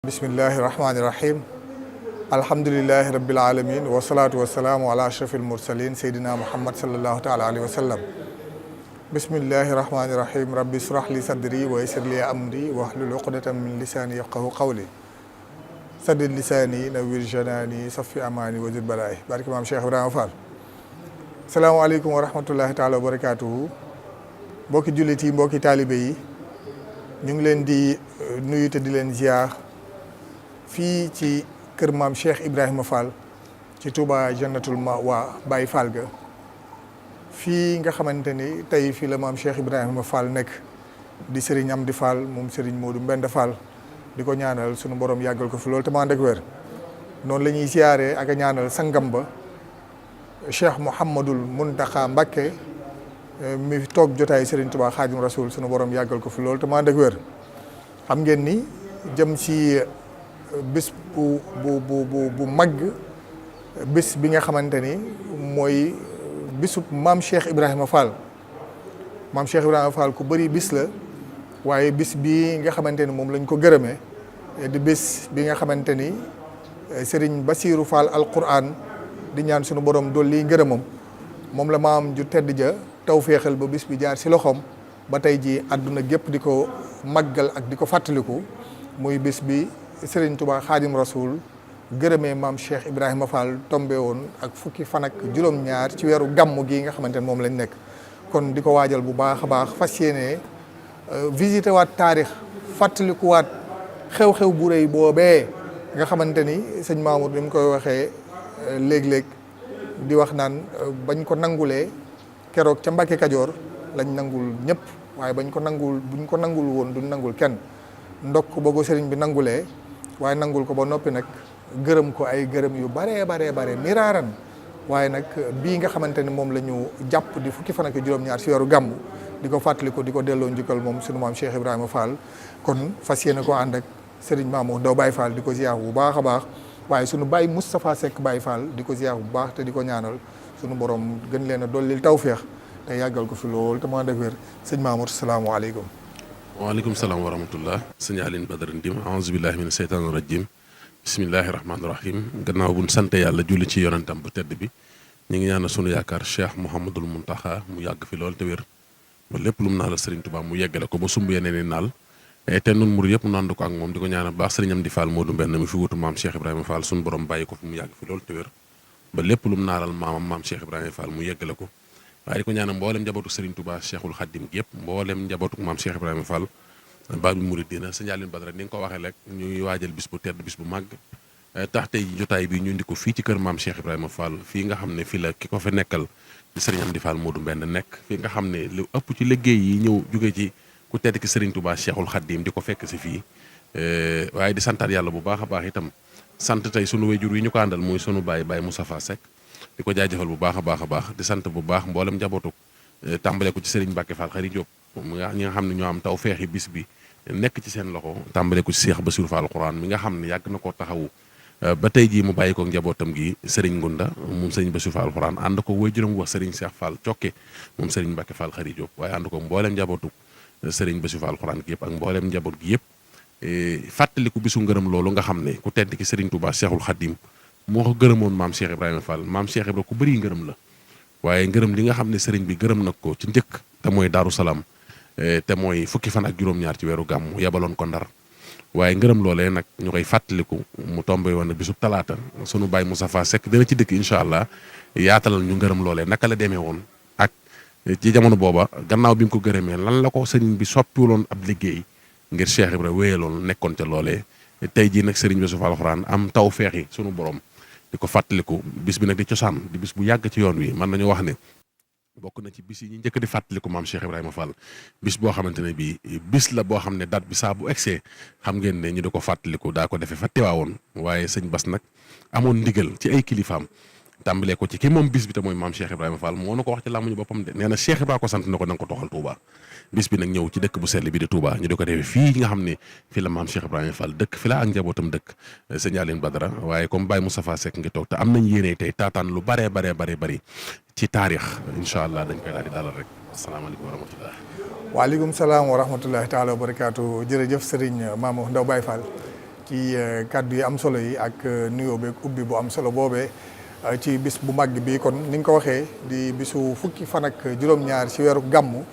bismillahi rahmaani rahim alhamdulilahi rabbil alamin wasalaatu wasalaamu ala ashrafil mursalin seydina muhammad sallallahu taala alayhi wa sallam bismillahi rahmaani rahim rabbi israh li sadri wa yassir li amri wahlul uqdatan min lisaani yafqahu qawli saddid lisaani nawwir janaani safi amaani wajid balaay barki maam Cheikh Ibrahima Fall. salaamaaleykum wa rahmatullahi taala wa barakaatuhu. mbokki jullit yi mbokki taalibe yi ñu ngi leen di nuyu te di leen ziar fii ci kër maam Cheikh Ibrahima Fall ci Touba Jannatul Ma'wa Baye Fall ga fii nga xamante ni tey fii la maam Cheikh Ibrahima Fall nekk di Serigne Amdi Fall moom Serigne Modou Mbend Fall di ko ñaanal sunu borom yàggal ko fi loolu te mu ànd ak wér. noonu la ñuy ziaree ak a ñaanal sangam ba Cheikh Mouhamadul Mountakha Mbacké mi toog jotaay Serigne Touba Khadim Rasoul sunu borom yàggal ko fi loolu te mu ànd ak wér. xam ngeen ni jëm ci bis bu mag bis bi nga xamante ni mooy bisub maam Cheikh Ibrahima Fall. maam Cheikh Ibrahima Fall ku bëri bis la waaye bis bi nga xamante ni moom lañ ko gërëmee di bis bi nga xamante ni Serigne Bassirou Fall alquran di ñaan sunu borom dolli ngërëmam moom la maam ju tedd ja taw féexal ba bis bi jaar si loxoom ba tey ji àdduna gépp di ko màggal ak di ko fàttaliku muy bis bi Serigne Touba Khadim Rasoul gërëmee maam Cheikh Ibrahima Fall tombé woon ak fukki fan ak juróom-ñaar ci weeru gàmmu gi nga xamante ne moom lañ nekk. kon di ko waajal bu baax a baax fas yéene visité waat taarix fàttalikuwaat xew-xew bu rëy boobee nga xamante ni sëñ Mamour bi mu koy waxee léeg-léeg di wax naan bañ ko nangulee keroog ca Mbàkke Kajoor lañ nangul ñëpp waaye buñ ko nangul woon duñ nangul kenn ndokk ba ko sëriñ bi nangulee waaye nangul ko ba noppi nag gërëm ko ay gërëm yu bare miraaran waaye nag bii nga xamante ni moom la ñu jàpp di fukki fan ak juróom-ñaar si weeru gàmm di ko fàttaliku di ko delloo njukkal moom sunu maam Cheikh Ibrahima Fall kon fas yéene koo ànd ak Serigne Mamour Ndaw Baye Fall di ko ziar bu baax a baax waaye sunu Baye Moustapha Seck Baye Fall di ko ziar bu baax te di ko ñaanal sunu borom gën leen a dollil tawféex te yàggal ko fi lool te maa def wér sëñ Mamour salaamaaleykum. waaleykum salaam wa rahmatullah sëñ Aline Badara Ndim aouzu billahi mina seytaani rajim bismillahi rahmaani rahim gannaaw buñ sant yàlla julli ci yonentam bu tedd bi ñu ngi ñaanal sunu yaakaar Cheikh Mouhamadul Mountakha mu yàgg fi lool te wér ba lépp lu mu naal Serigne Touba mu yeggale ko ba sumb yeneen i naal te nun mur yëpp nu ànd ko ak moom di ko ñaanal baax Serigne Amdi Fall Modou Mbenn mi fi wutu maam Cheikh Ibrahima Fall sunu borom bàyyi ko fi mu yàgg fi lool te wér ba lépp lu mu naalal maam Cheikh Ibrahima Fall mu yeggale ko waaye di ko ñaanal mboolem njabootu Serigne Touba Cheikhul Khadim gi yëpp mboolem njabootu maam Cheikh Ibrahima Fall Baabul Mouridina sëñ Aline Badara ni nga ko waxee rek ñuy waajal bis bu tedd bis bu màgg tax tey jotaay bi ñu indi ko fii ci kër maam Cheikh Ibrahima Fall fii nga xam ne fii la ki ko fa nekkal di Serigne Amdi Fall Modou Mbenn nekk fii nga xam ne lu ëpp ci liggéey yi ñëw jóge ci ku tedd ki Serigne Touba Cheikhul Khadim di ko fekk si fii waaye di santaat yàlla bu baax a baax itam sant tey sunu wayjur yi ñu ko àndal muy sunu baay Moustapha Seck di ko jaajëfal bu baax a baax di sant bu baax mboolem njabootu tàmbale ko ci Serigne Mbacke Fall Khary Diop ñi nga xam ne ñoo am taw feexi bis bi nekk ci seen loxo tàmbale ko ci Cheikh Bassirou Fall Alquran mi nga xam ne yàgg na koo taxawu ba tey jii mu bàyyi ko njabootam gi Serigne Ngunda moom Serigne Bassirou Fall Alquran ànd ko waajuram wax Serigne Cheikh Fall Cokke moom Serigne Mbacke Fall Khary Diop waaye ànd ko mboolem njabootu Serigne Bassirou Fall Alquran gi yëpp ak mboolem njaboot gi yëpp fàttaliku bisu ngërëm loolu nga xam ne ku tedd ki Serigne Touba Cheikhul Khadim moo ko gërëmoon maam Cheikh Ibrahima Fall maam Cheikh Ibrahima ku bëri ngërëm la waaye ngërëm li nga xam ne Serigne bi gërëm nag ko ci njëkk te mooy Daaru Salaam te mooy fukki fan ak juróom-ñaar ci weeru gàmm yebaloon ko Ndar waaye ngërëm loolee nag ñu koy fàttaliku mu tombé woon bisub talaata sunu baay Moustapha Seck dina ci dëkk incha allah yaatalal ñu ngërëm loolee naka la demee woon ak ci jamono booba gannaaw bi mu ko gërëmee lan la ko sëriñ bi soppiwuloon ab liggéey ngir Cheikh Ibra wéyaloon nekkoon ca loolee tey jii nag sëriñ Bassirou Fall Alxuraan am taw feexi sunu borom di ko fàttaliku bis bi nag di cosaan di bis bu yàgg ci yoon wi mën nañu wax ne bokk na ci bis yi ñu njëkk di fàttaliku maam Cheikh Ibrahima Fall bis boo xamante ne bii bis la boo xam ne date bi saa bu egsee xam ngeen ne ñu di ko fàttaliku daa ko defee fa teewaawoon waaye sëñ Bass nag amoon ndigal ci ay kilifaam tàmbalee ko ci ki moom bis bi te mooy maam Cheikh Ibrahima Fall moo na ko wax ci làmmuñu boppam de nee na Cheikh Ibrahima ko sant na ko na nga ko toxal Touba bis bi nag ñëw ci dëkk bu sell bi di Touba ñu di ko defee fii nga xam ne fii la maam Cheikh Ibrahima Fall dëkk fi la ak njabootam dëkk sëñ Aline Badara waaye comme Baye Moustapha Seck ngi toog te am nañ yéene tey taataan lu baree bari ci taarix incha allah dañ koy daal di dalal rek asalaamaaleykum wa rahmatullah. waaleykum salaam wa rahmatullahi taala wa barakaatu jërëjëf Serigne Mamour Ndaw Baye Fall ci kàddu yi am solo yi ak nuyoo beeg ubbi bu am solo boobee ci bis bu màgg bi kon ni nga ko waxee di bisu fukki fan ak juróom-ñaar ci weeru gàmmu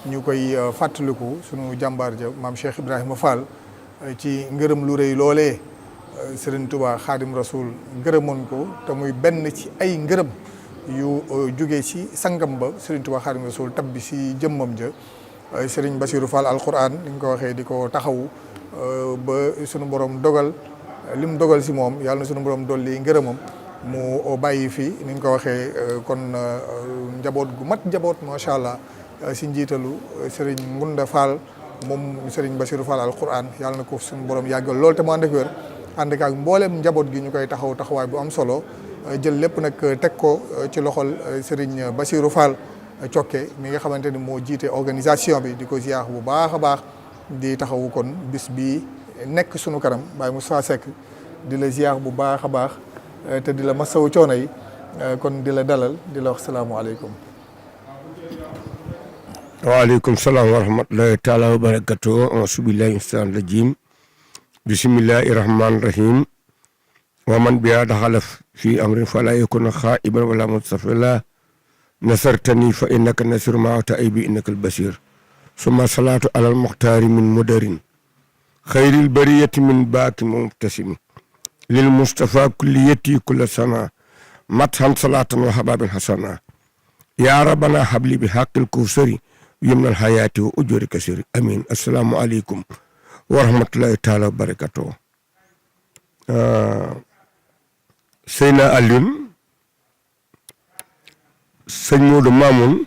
ñu koy fàttaliku sunu jàmbaar ja maam Cheikh Ibrahima Fall ci ngërëm lu rëy loolee Serigne Touba Khadim Rasoul ngërëmoon ko te muy benn ci ay ngërëm yu jógee ci sangam ba Serigne Touba Khadim Rasoul tabbi si jëmmam ja Serigne Bassirou Fall alquran ni nga ko waxee di ko taxawu ba sunu borom dogal lim dogal si moom yàlla na sunu borom dolli ngërëmam mu bàyyi fi ni nga ko waxee kon njaboot gu mat njaboot macha allah si njiitalu Serigne Ngunda Fall moom Serigne Bassirou Fall alquran yàlla na ko sunu borom yàggal lool te mu ànd ak wér ànd ak mboolem njaboot gi ñu koy taxawaay bu am solo jël lépp nag teg ko ci loxol Serigne Bassirou Fall Cokke mi nga xamante ni moo jiite organisation bi di ko ziar bu baax a baax di taxawu kon bis bi nekk sunu kanam Baye Moustapha Seck di la ziar bu baax a baax te di la masawu coono yi kon di la dalal di la wax salaamualeykum. waaleykum salaam wa rahmatullahi taala wa barakatuh. auzu billahi mina shaytaani rajim. bismillahi rahmaani rahim. wa man biha daxala fi amrin fala yakun xaa'iban wala mustafila nasartani fa innaka nasiru ma taibi innaka albasir summa salaatu alal muxtaari min mudarin xayril bariyati min baaki mubtasimi lil mustafa kulliyati kulla sana mathan salatan wa hababin hasana ya rabbana habli bi haqqil kawsari yumnal hayati wa ujuri kasiri amin. assalaamu aleykum wa rahmatullahi taala wa barakatuh. Seyna Alioune sëñ Modou Mamoun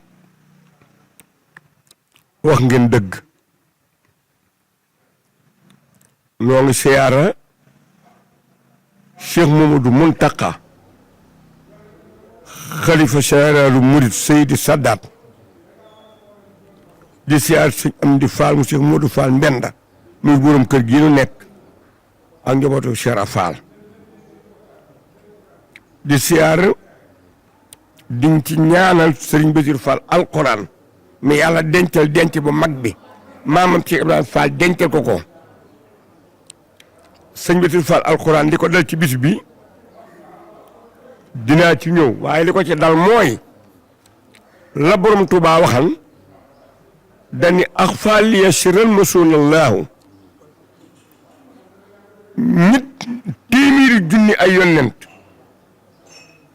wax ngeen dëgg ñoo ngi siyaara Cheikh Mamadou Muntaka xalifa généralu murid Seydi Sadat di siyaar sëñ Amdi Fall mu Cheikh Modou Fall Mbenda muy borom kër gi nu nekk ak njabootu Cheikh Fall di siyaar diñ ci ñaanal Serigne Bassirou Fall alquran mais yàlla dencal denc bu mag bi maamam Cheikh Ibrahima Fall dencal ko Serigne Bassirou Fall alquran di ko dal ci bis bi dinaa ci ñëw waaye li ko ci dal mooy la borom Tuubaa waxal dani axfaaliya siral masunallahu nit téeméeri junni ay yonent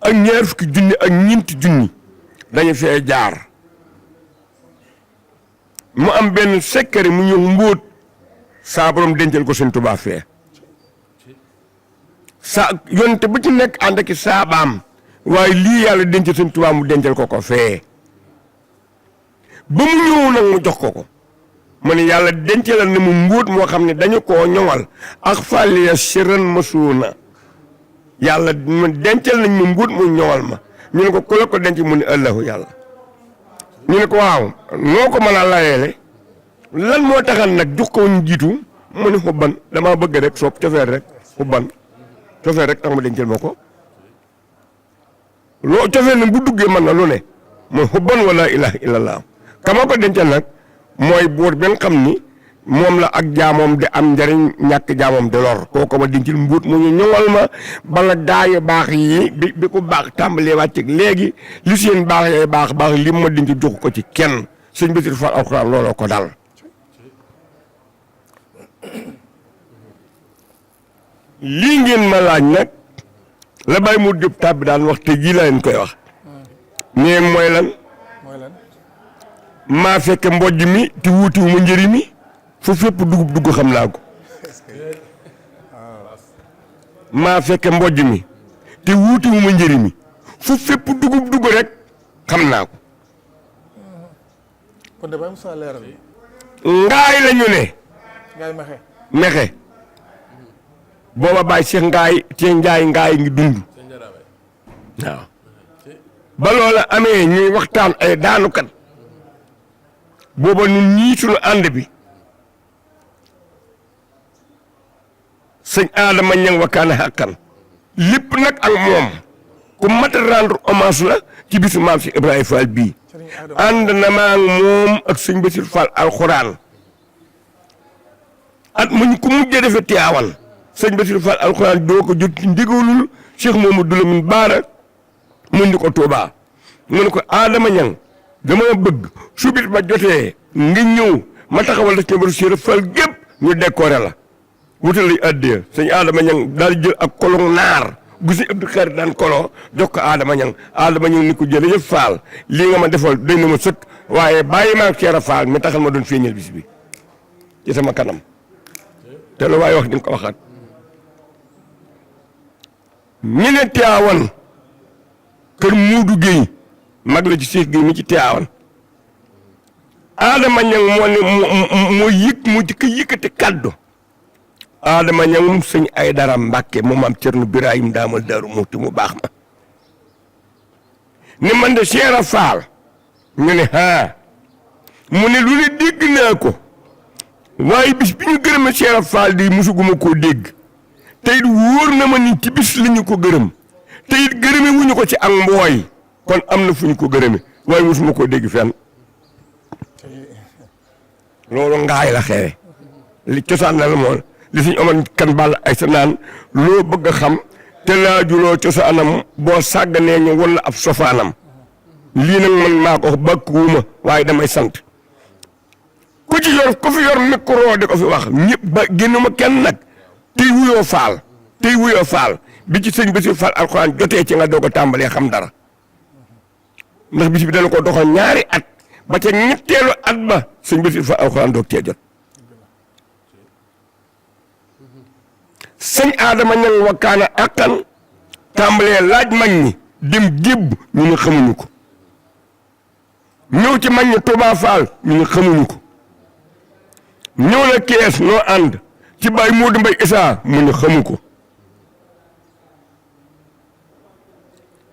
ak ñaar fukki junni ak ñeenti junni dañu fee jaar mu am benn sekkare mu ñëw mbóot saa borom dencal ko Sëñ Tuubaa fee sa yonte bu ci nekk ànd ak saabaam waaye lii yàlla dencal Sëñ Tuubaa mu dencal ko fee ba mu ñëw nag mu jox ko mu ne yàlla dencal na mu mbóot moo xam ne dañu koo ñoŋal ak fàlliya siran masuuna yàlla mu dencal nañ ma mbuut mu ñëwal ma ñu ne ko ku la ko denc mu ne allahu yàlla ñu ne ko waaw noo ko mën a layeele lan moo taxal nag jox ko ñu jiitu mu ne xubban damaa bëgg rek soob cofeer rek xubban cofeer rek tax ma dencal ma ko loo cofeer nag bu duggee mën na lu ne mooy xubban wala ilaha illallah kama ko dencal nag mooy buur bi nga xam ni moom la ak jaamoom di am njariñ ñàkk jaamoom di lor kooku ma dencil mbuut mu ñu ñëwal ma bala daayu baax yi bi ko baax tàmbalee wàcc léegi li seen baax yee baax li ma dencil jox ko ci kenn Sëñ Bassirou Fall alxuraan looloo ko dal lii ngeen ma laaj nag la Baye Modou Diop tàbbi daan wax te jii la leen koy wax neen mooy lan maa fekk mbojj mi te wuutiwu ma njëriñ mi fu fépp dugg xam naa ko maa fekk mbojj mi te wuutiwu ma njëriñ mi fu fépp dugg rek xam naa ko kon de Baye Moussa leeral ngaay la ñu ne ngaay mexe booba Baye Cheikh ngaay ngi dund waaw ba loola amee ñuy waxtaan ay daanukat booba ñun ñii sunu ànd bi sëñ Adama ñang wakaana xàkkan lépp nag ak moom ku mat a rendre hommage la ci bisu maam si Ibrahima Fall bii ànd na maa moom ak sëñ Bassirou Fall alxuraan at muñ ku mujjee defe Tiwaawan sëñ Bassirou Fall alxuraan doo ko jot ci ndigalul Cheikh Mamadou Lamine Bara mu ndi ko Touba mu ne ko Adama Niang dama bëgg su bis ba jotee nga ñëw ma taxawal def ci Cheikh Fall gépp ñu décoré la wutal lay addiya sëñ Adama Niang daal di jël ak kolon naar bu si Abdou Khari daan kolo jox ko Adama Niang ni ko jëlee yëpp Fall lii nga ma defal doy na ma sëkk waaye bàyyi ma ak Cheikh Fall mi taxal ma doon feeñal bis bi ci sama kanam te lu waaye wax di nga ko waxaat ñu ne Tiwaawan kër Muudu Géey mag la ci Cheikh Géey mi ci Tiwaawan Adama Niang moo yëg mu ci ko yëkkati kaddu Adama Niang sëñ Aydara Mbàkke moom am Cerno Birahim daamal Daaru Muxti mu baax ma ni man de Cheikh Fall ñu ne mu ne lu ne dégg naa ko waaye bis bi ñu gërëma Cheikh Fall di musuguma koo dégg te it wóor na ma ni ci bis la ñu ko gërëm te it gërëme wuñu ko ci ak mbooy kon am na fu ñu ko gërëme waaye musuma koo dégg fenn loolu ngaay la xewe li cosaan la moom li suñ Omar kan bàll ay sa naan loo bëgg a xam te laajuloo cosaanam boo sàgganee ñu wala ab sofaanam lii nag man maa ko bàkkuwuma waaye damay sant ku ci yor ku fi yor micro di ko fi wax ñëpp ba génnuma kenn nag tey wuyoo faal bi ci sëñ Bassirou Fall alxuraan jotee ci nga doog a tàmbalee xam dara ndax bis bi dana ko doxal ñaari at ba ca ñetteelu at ba sëñ Bassirou Fall alxuraan doog cee jot sëñ Adama Niang wakkaana akkan tàmbalee laaj mag ñi dem gébb ñu ne xamuñu ko ñëw ci mag ñi Touba Fall ñu ne xamuñu ko ñëw na Kees noo ànd ci Baye Modou Mbaye Issa mu ne xamu ko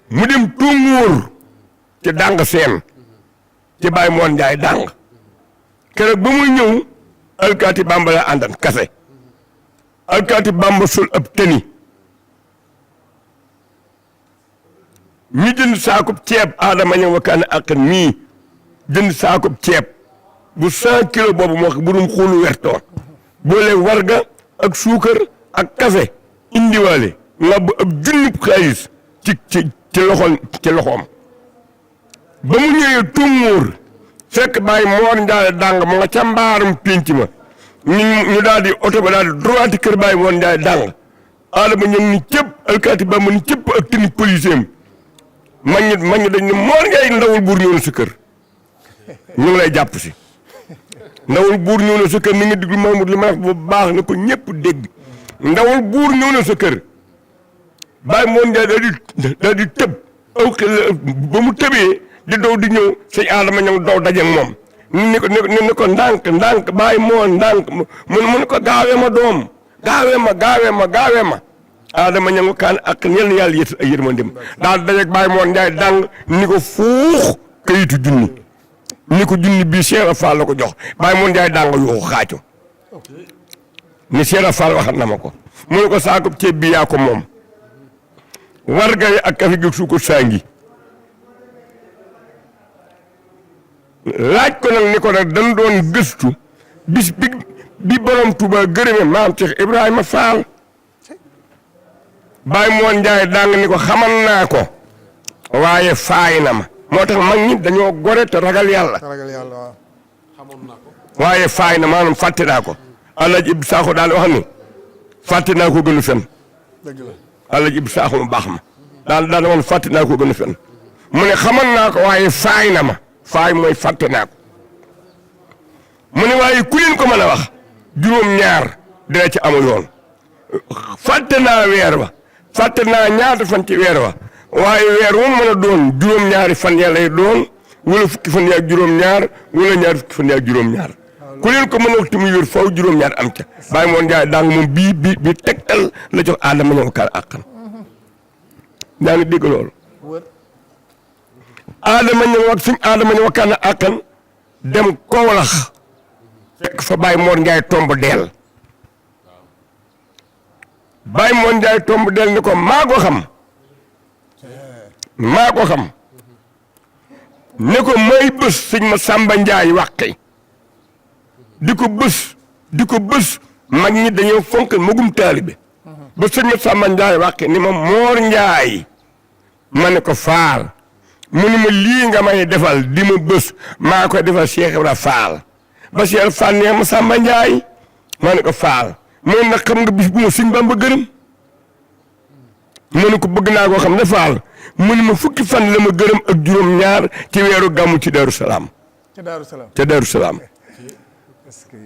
mu dem Tunguur ci dàng seen ci Baye Moon Njaay dàng keroog ba muy ñëw alkaati Bamba la àndan kase alkaati Bamba sol ab tëni ñu jënd saakub ceeb Adama Niang wakkaane ak mii jënd saakub ceeb bu 100 kilos boobu moo xam bu dum xuulu wertoo boole warga ak suukar ak café indiwaale nga bu ab junnib xaalis ci loxoom ba mu ñëwee Tunguur fekk Baye Moor Njaay dàng mu nga ca mbaaram pénc ma ñu daal di oto ba daal di droiti kër Baye Moor Njaay dàng Adama Niang ni cëpp alkaati ba mu ni cëpp ak tëni policier mag ñi dañ ne Moor Njaay ndawul buur ñëw na sa kër ñu ngi lay jàpp si ndawul buur ñëw na sa kër ni nga diglu Mahmoud li ma wax bu baax na ko ñëpp dégg ndawul buur ñëw na sa kër Baye Moor Njaay daal di tëb aw ba mu tëbee di dow di ñëw sëñ Adama Niang dow daje ak moom ni ko ndànk Baye Moor ndànk mu ne ko gaawee ma doom gaawee ma Adama Niang kaan ak ñel na yàlla yët ay yërmandeem daal daje ak Baye Moor Njaay dàng ni ko fuux kayitu junni ni ko junni bii Cheikh Fall la ko jox Baye Moor Njaay dàng yoo xaaco ni Cheikh Fall waxat na ma ko mu ne ko saakub ceeb bi yaa ko moom warga yi ak kafe gi suukar saa ngi laaj ko nag ni ko nag dañ doon gëstu bis bi borom Touba gërëme maam Cheikh Ibrahima Fall Baye Moor Njaay dàng ni ko xamal naa ko waaye faay na ma moo tax mag ñi dañoo gore te ragal yàlla waaye faay na maanaam fàtte naa ko Alaaji Ibou Sakho daal wax ni fàtte naa ko gënu fen Alaaji Ibou Sakho mu baax ma daal woon fàtte naa ko gënu fen mu ne xamal naa ko waaye faay na ma faay mooy fàtte naa ko mu ne waaye ku leen ko mën a wax juróom-ñaar dina ci amul yoon fàtte naa weer wa fàtte naa ñaata fan ci weer wa waaye weer wu mën a doon juróom-ñaari fan ya lay doon wala fukki fan ya ak juróom-ñaar wala ñaar fukki fan ya ak juróom-ñaar ku leen ko mën a wax te muy wér faw juróom-ñaar am ca Baye Moor Njaay dàng moom bii tegtal la jox Adama Niang kaar àqan daa ngi dégg loolu Adama Niang wax suñ Adama Niang wakkaan àqan dem Kawlax fekk fa Baye Moor Njaay tomb deel Baye Moor Njaay tomb deel ni ko maa ko xam ne ko may bés sëñ ma Samba Njaay wàqi di ko bés mag ñi dañoo fonk magum taalibe ba sëñ Masamba Njaay waxee ni ma Moor Njaay ma ne ko Faal mu ni ma lii nga may defal di ma bés maa koy defal Cheikh Ibra Faal ba Cheikh Faal ne Masamba Njaay ma ne ko Faal mu ne nag xam nga bis bu ma sëñ Bamba gërëm mu ne ko bëgg naa koo xam ne Faal mu ne ma fukki fan la ma gërëm ak juróom-ñaar ci weeru gàmmu ci Daaru Salaam ca Daaru Salaam ca Daaru Salaam est-ce que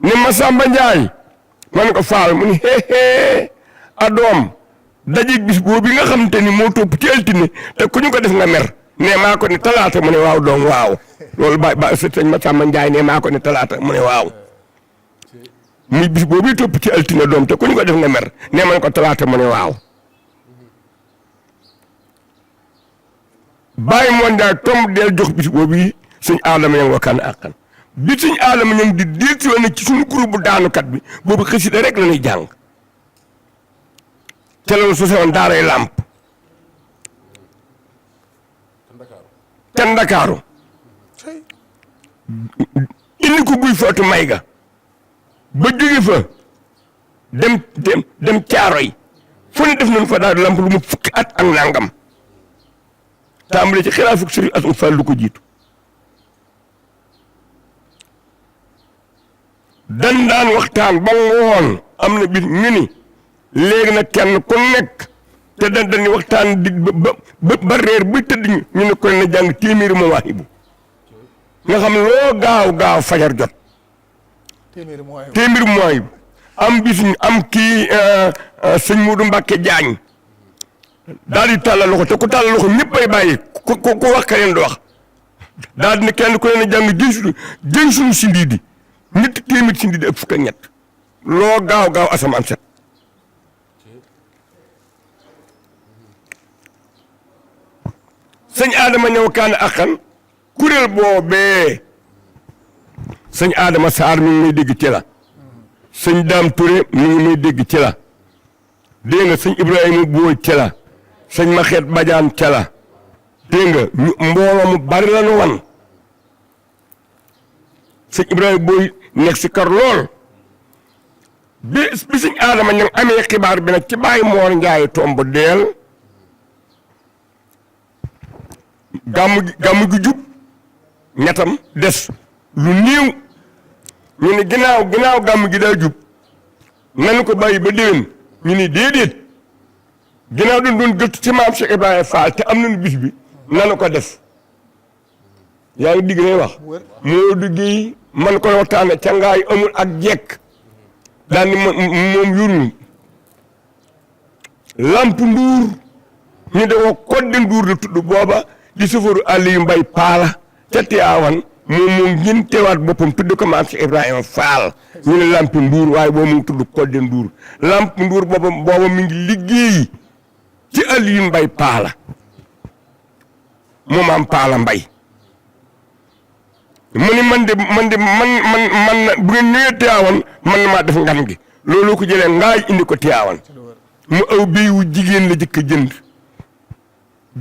ni Masamba Njaay ma ne ko Faal mu ni hee adoom dajeeg bis boobu nga xam te ni moo topp ci altine te ku ñu ko def nga mer ne maa ko ne talaata mu ne waaw doom waaw loolu ba sëñ Masamba Njaay ne maa ko ne talaata mu ne waaw muy bis boobu topp ci altine doom te ku ñu ko def nga mer ne ma ne ko talaata mu ne waaw bàyyi moon daal tomb del jox bis boobu suñ aadama ñang wakkaan àqan bi suñ aadama ñang di dirti woon ci suñu groupe bu daanukat bi boobu xasida rek la ñuy jàng te loolu su sewoon daaray làmp te Ndakaaru indi ko guy footu may ga ba jóge fa dem Caaroy fu ne def nañu fa daal lamp lu mu fukki at ak nangam tàmbale ci xilaafuk Sëriñ Asan Fall lu ko jiitu dan daan waxtaan ba ngoon am na bis ñu ni léegi nag kenn ku nekk te dañuy waxtaan di ba reer buy tëdd ñu ne ko ne jàng téeméeri mawaahibu nga xam loo gaaw fajar jot téeméeri mawaahibu am bis am kii sëñ Moodu Mbàkke Jaañ daal di tàllal loxo te ku tàllal loxo ñëpp ay bàyyi ku wax keneen du wax daal di ne kenn ku ne jàng jën suñu sindii di ñetti téeméer sindii di ak fukk ak ñett loo gaaw asamaan set sëñ Adama ñëw kaan akkan kuréel boobee sëñ Adama Sarr mi ngi may dégg ci la sëñ Daam Touré mi ngi may dégg ci la dégg nga sëñ Ibrahima Booy ci la sëñ Maxeet Badiane ca la dégg nga mbooloo mu bari la nu wan sëñ Ibrahima Booy nekk si kar lool bi sëñ Adama ñang amee xibaar bi nag ci bàyyi Moor Njaay tomb deel gàmmu gi jub ñettam des lu néew ñu ne ginnaaw gàmmu gi daa jub nañu ko bàyyi ba déwén ñu ni déedéet ginnaaw dañ doon gëstu ci maam Cheikh Ibrahima Fall te am nañu bis bi nanu ko def yaa ngi digg lay wax moo duggee man ko waxtaane ca ngaay amul ak jekk daal ni moom yurul lamp nduur ñu de ko kodde nduur la tudd booba di sëfaru Aliou Mbay Paala ca Tiwaawan moom ngeen teewaat boppam tudd ko maam Cheikh Ibrahima Fall ñu ne lamp nduur waaye boobu mu ngi tudd kodde nduur lamp nduur booba mi ngi liggéey ci Aliou Mbay Paala moom am Paala Mbay mu ni man bu ngeen ñëwee Tiwaawan man na maa def ngan gi loolu ko jëlee ngaay indi ko Tiwaawan mu aw béy wu jigéen la jëkk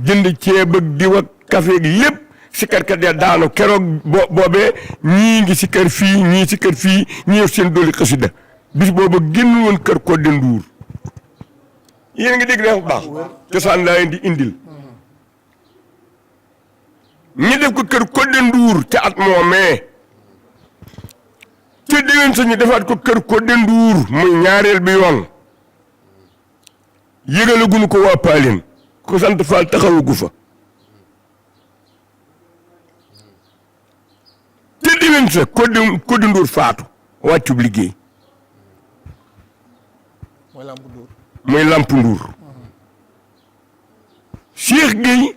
jënd ceeb ak diw ak café gi lépp sikkarkat ya daanu keroog boobee ñii ngi sikkar fii ñii sikkar fii ñii yor seen dooli xasida bis booba génn woon kër Kodde Nduur yéen ngi dégg bu baax cosaan laa leen di indil ñi def ko kër Kodde Nduur te at moomee te déwén sa ñu defaat ko kër Kodde Nduur muy ñaareel bi yoon yëgalaguñu ko waa Paaleen ko sant Fall taxawagu fa te déwén sa Kodde Nduur faatu wàccub liggéey muy Lamp Nduur Cheikh Gueye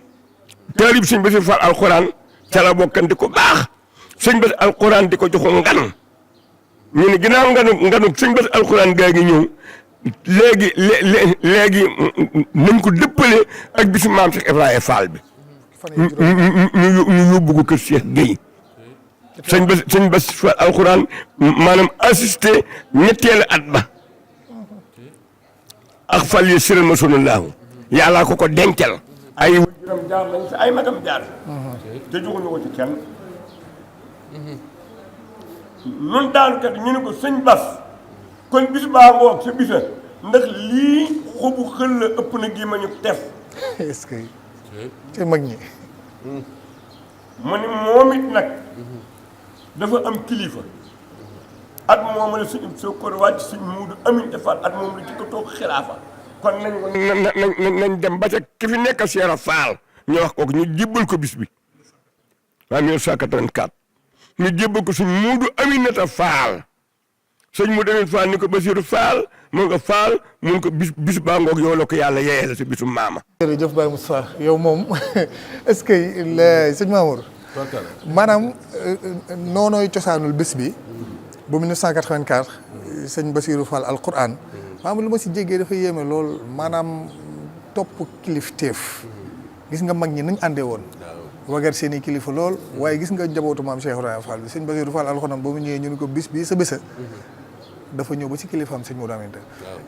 taalib sëñ Bassirou Fall alxuraan ca la bokkan di ko baax sëñ Bass alxuraan di ko joxo ngan ñu ne ginnaaw nganu sëñ Bass alxuraan gaa ngi ñëw léegi nañ ko dëppale ak bisu maam Cheikh Ibrahima Fall bi ñu yóbbu ko kër Cheikh Gueye sëñ Bass Fall alxuraan maanaam assisté ñetteelu at ba ak fal yi siral ma sonallahu yàllaa ko dencal ay waajuram jaar lañ sa ay magam jaar te joxuñu ko ci kenn nun daal kat ñu ne ko sëñ Bass kon bis baa ngoog sa bisa ndax lii xobu xël la ëpp na gémmañu tef. est-ce que te mag ñi. mu ni moom it nag dafa am kilifa at moom la suñu Sokor wàcc suñ Muudu Aminta Fall at moom la ci ko toog xilaafa kon nañ dem ba ca ki fi nekk Cheikh Fall ñu wax kooku ñu jébbal ko bis bi en 1984 ñu jébbal ko suñ Muudu Aminta Fall sëñ Muudu Aminta Fall ni ko Basiru Fall mun nga Fall mun ko bis baa ngoog yow la ko yàlla yeyee la si bisu maama. jërëjëf Baye Moustapha yow moom est-ce que sëñ Mamour maanaam noonooy cosaanul bés bi bu 1984 sëñ Bassirou Fall alquran maanaam lu ma si jéggee dafa yéeme lool maanaam topp kilifteef gis nga mag ñi nañ àndee woon wagar seen i kilifa lool waaye gis nga njabootu maam Cheikh Ibrahima Fall bi sëñ Bassirou Fall alquran ba mu ñëwee ñu ni ko bis bi sa bésa dafa ñëw ba si kilifaam sëñ Modou Aminta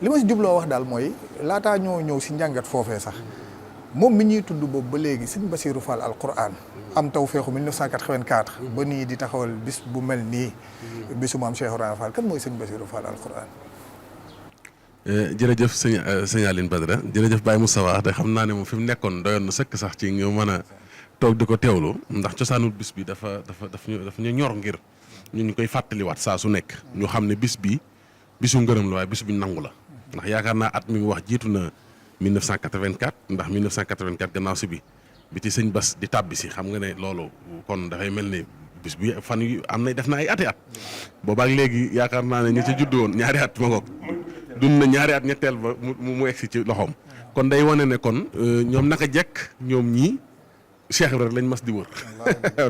li ma si jubloo wax daal mooy laataa ñoo ñëw si njàngat foofee sax moom mi ñuy tudd boobu ba léegi sëñ Bassirou Fall alquran am taw feexu 1984 ba nii di taxawal bis bu mel nii bisu maam Cheikh Ibrahima Fall kan mooy sëñ Bassirou Fall alquran. jërëjëf sëñ Aline Badara jërëjëf Baye Moustapha te xam naa ne moom fi mu nekkoon doyoon na sëkk sax ci nga mën a toog di ko teewlu ndax cosaanul bis bi dafa ñu ñor ngir ñu koy fàttaliwaat saa su nekk ñu xam ne bis bi bisu ngërëm la waaye bisu bi nangu la ndax yaakaar naa at mi mu wax jiitu na 1984 ndax 1984 gannaaw si bi ci sëñ Bass di tàbbi si xam nga ne loolu kon dafay mel ni bis bi fan yu am na def na ay ati at boobaak léegi yaakaar naa ne ñu ci judd woon ñaari at ma ngoog dund na ñaari at ñetteel ba mu egsi ci loxoom kon day wane ne kon ñoom naka jekk ñoom ñii Cheikh Ibrahima lañ mas di wër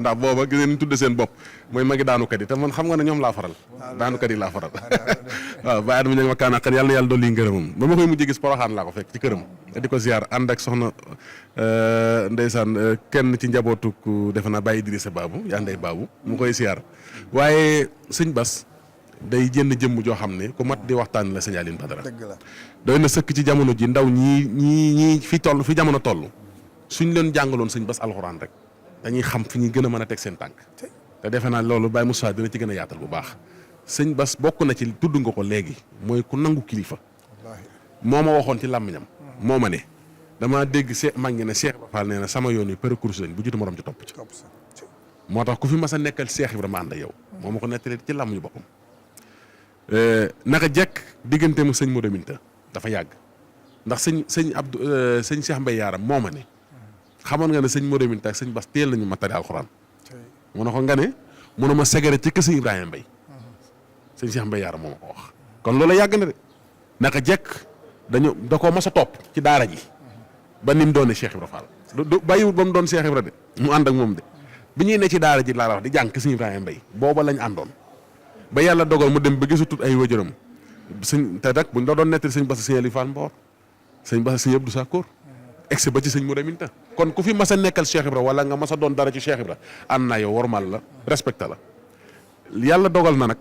ndax booba gis ngeen tudde seen bopp mooy magi daanukat yi te man xam nga ne ñoom laa faral daanukat yi laa faral waaw bàyyi at mi ña ma kaana xan yàlla na yàlla dolli ngërëmam ba ma koy mujjee gis Poroxaan laa ko fekk ci këram di ko ziar ànd ak soxna ndeysaan kenn ci njabootu defe naa Baye Idrissa Babou yaa ndey Babou mu koy ziar waaye sëñ Bass day jënn jëmm joo xam ne ku mat di waxtaan la sëñ Aline Badara doy na sëkk ci jamono ji ndaw ñii fi jamono toll suñ leen jàngaloon sëñ Bass alxuraan rek dañuy xam fi ñuy gën a mën a teg seen tànk te defe naa loolu Baye Moussa dina ci gën a yaatal bu baax sëñ Bass bokk na ci tudd nga ko léegi mooy ku nangu kilifa moo ma waxoon ci làmmiñam moo ma ne damaa dégg mag ngi ne Cheikh Ibrahima Fall nee na sama yoon yi parcours lañ bu jiitu morom ci topp ci moo tax ku fi mas a nekkal Cheikh Ibrahima ànd ak yow moo ma ko nettali ci làmmiñu boppam naka jekk diggante mu sëñ Modou Minta dafa yàgg ndax sëñ Cheikh Mbaye Yaaram moo ma ne xamoon nga ne sëñ Modou Minta ak sëñ Bass teel nañu matari alxuraan mu ne ko nga ne mënu ma segere ci kër sëñ Ibrahima Mbaye sëñ Cheikh Mbaye Yaaram moo ma ko wax kon loolu yàgg na de naka jekk da koo mas a topp ci daara ji ba ni mu doone Cheikh Ibrahima Fall du bàyyiwut ba mu doon Cheikh Ibrahima de mu ànd ak moom de bi ñuy ne ci daara ji laa la wax di jàng sëñ Ibrahima Mbaye booba lañ àndoon ba yàlla dogal mu dem ba gisatut ay wajuram te nag buñ la doon nettali sëñ Bass sëñ Aliou Fall Mbor sëñ Bass sëñ Abdou Sakkoor egsi ba ci sëñ Modou Minta kon ku fi mas a nekkal Cheikh Ibrahima wala nga mas a doon dara ci Cheikh Ibrahima ànd naa yow warmal la respecté la yàlla dogal na nag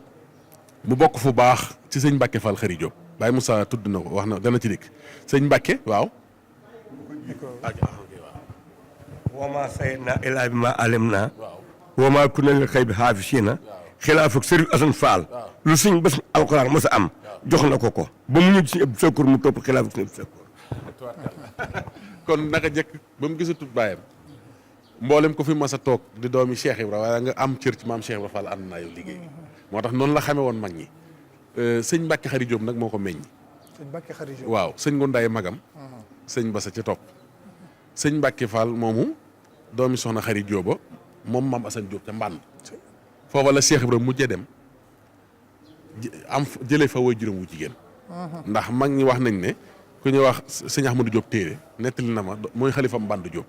mu bokk fu baax ci sëñ Mbacke Fall Xëri Diop Baye Moussa tudd na ko wax na dana ci dikk sëñ Mbacke waaw wama sayna ilaa bi ma alim naa wama kunna lil xaybi xaafisiina xilaafak Sëriñ Asan Fall lu sëñ Bass alxuraan mos a am jox na ko ba mu ñëw ci Abdou Sakkoor mu topp xilaafak sëñ Abdou Sakkoor kon naka jekk ba mu gisatut bàyyam mboolem ko fi mas a toog di doomi Cheikh Ibrahima wala nga am cër ci maam Cheikh Ibrahima Fall ànd naa yow liggéey moo tax noonu la xamee woon mag ñi sëñ Mbacke Xëri Diop nag moo ko meññ waaw sëñ Ngundaay magam sëñ Bass ca topp sëñ Mbacke Fall moomu doomi soxna Xëri Diop moom maam Assane Diop ca mbànn foofa la Cheikh Ibrahima mujjee dem am jëlee fa way juróom wu jigéen ndax mag ñi wax nañ ne ku ñuy wax sëñ Ahmadou Diop téere nettali na ma mooy xalifa Mbànd Diop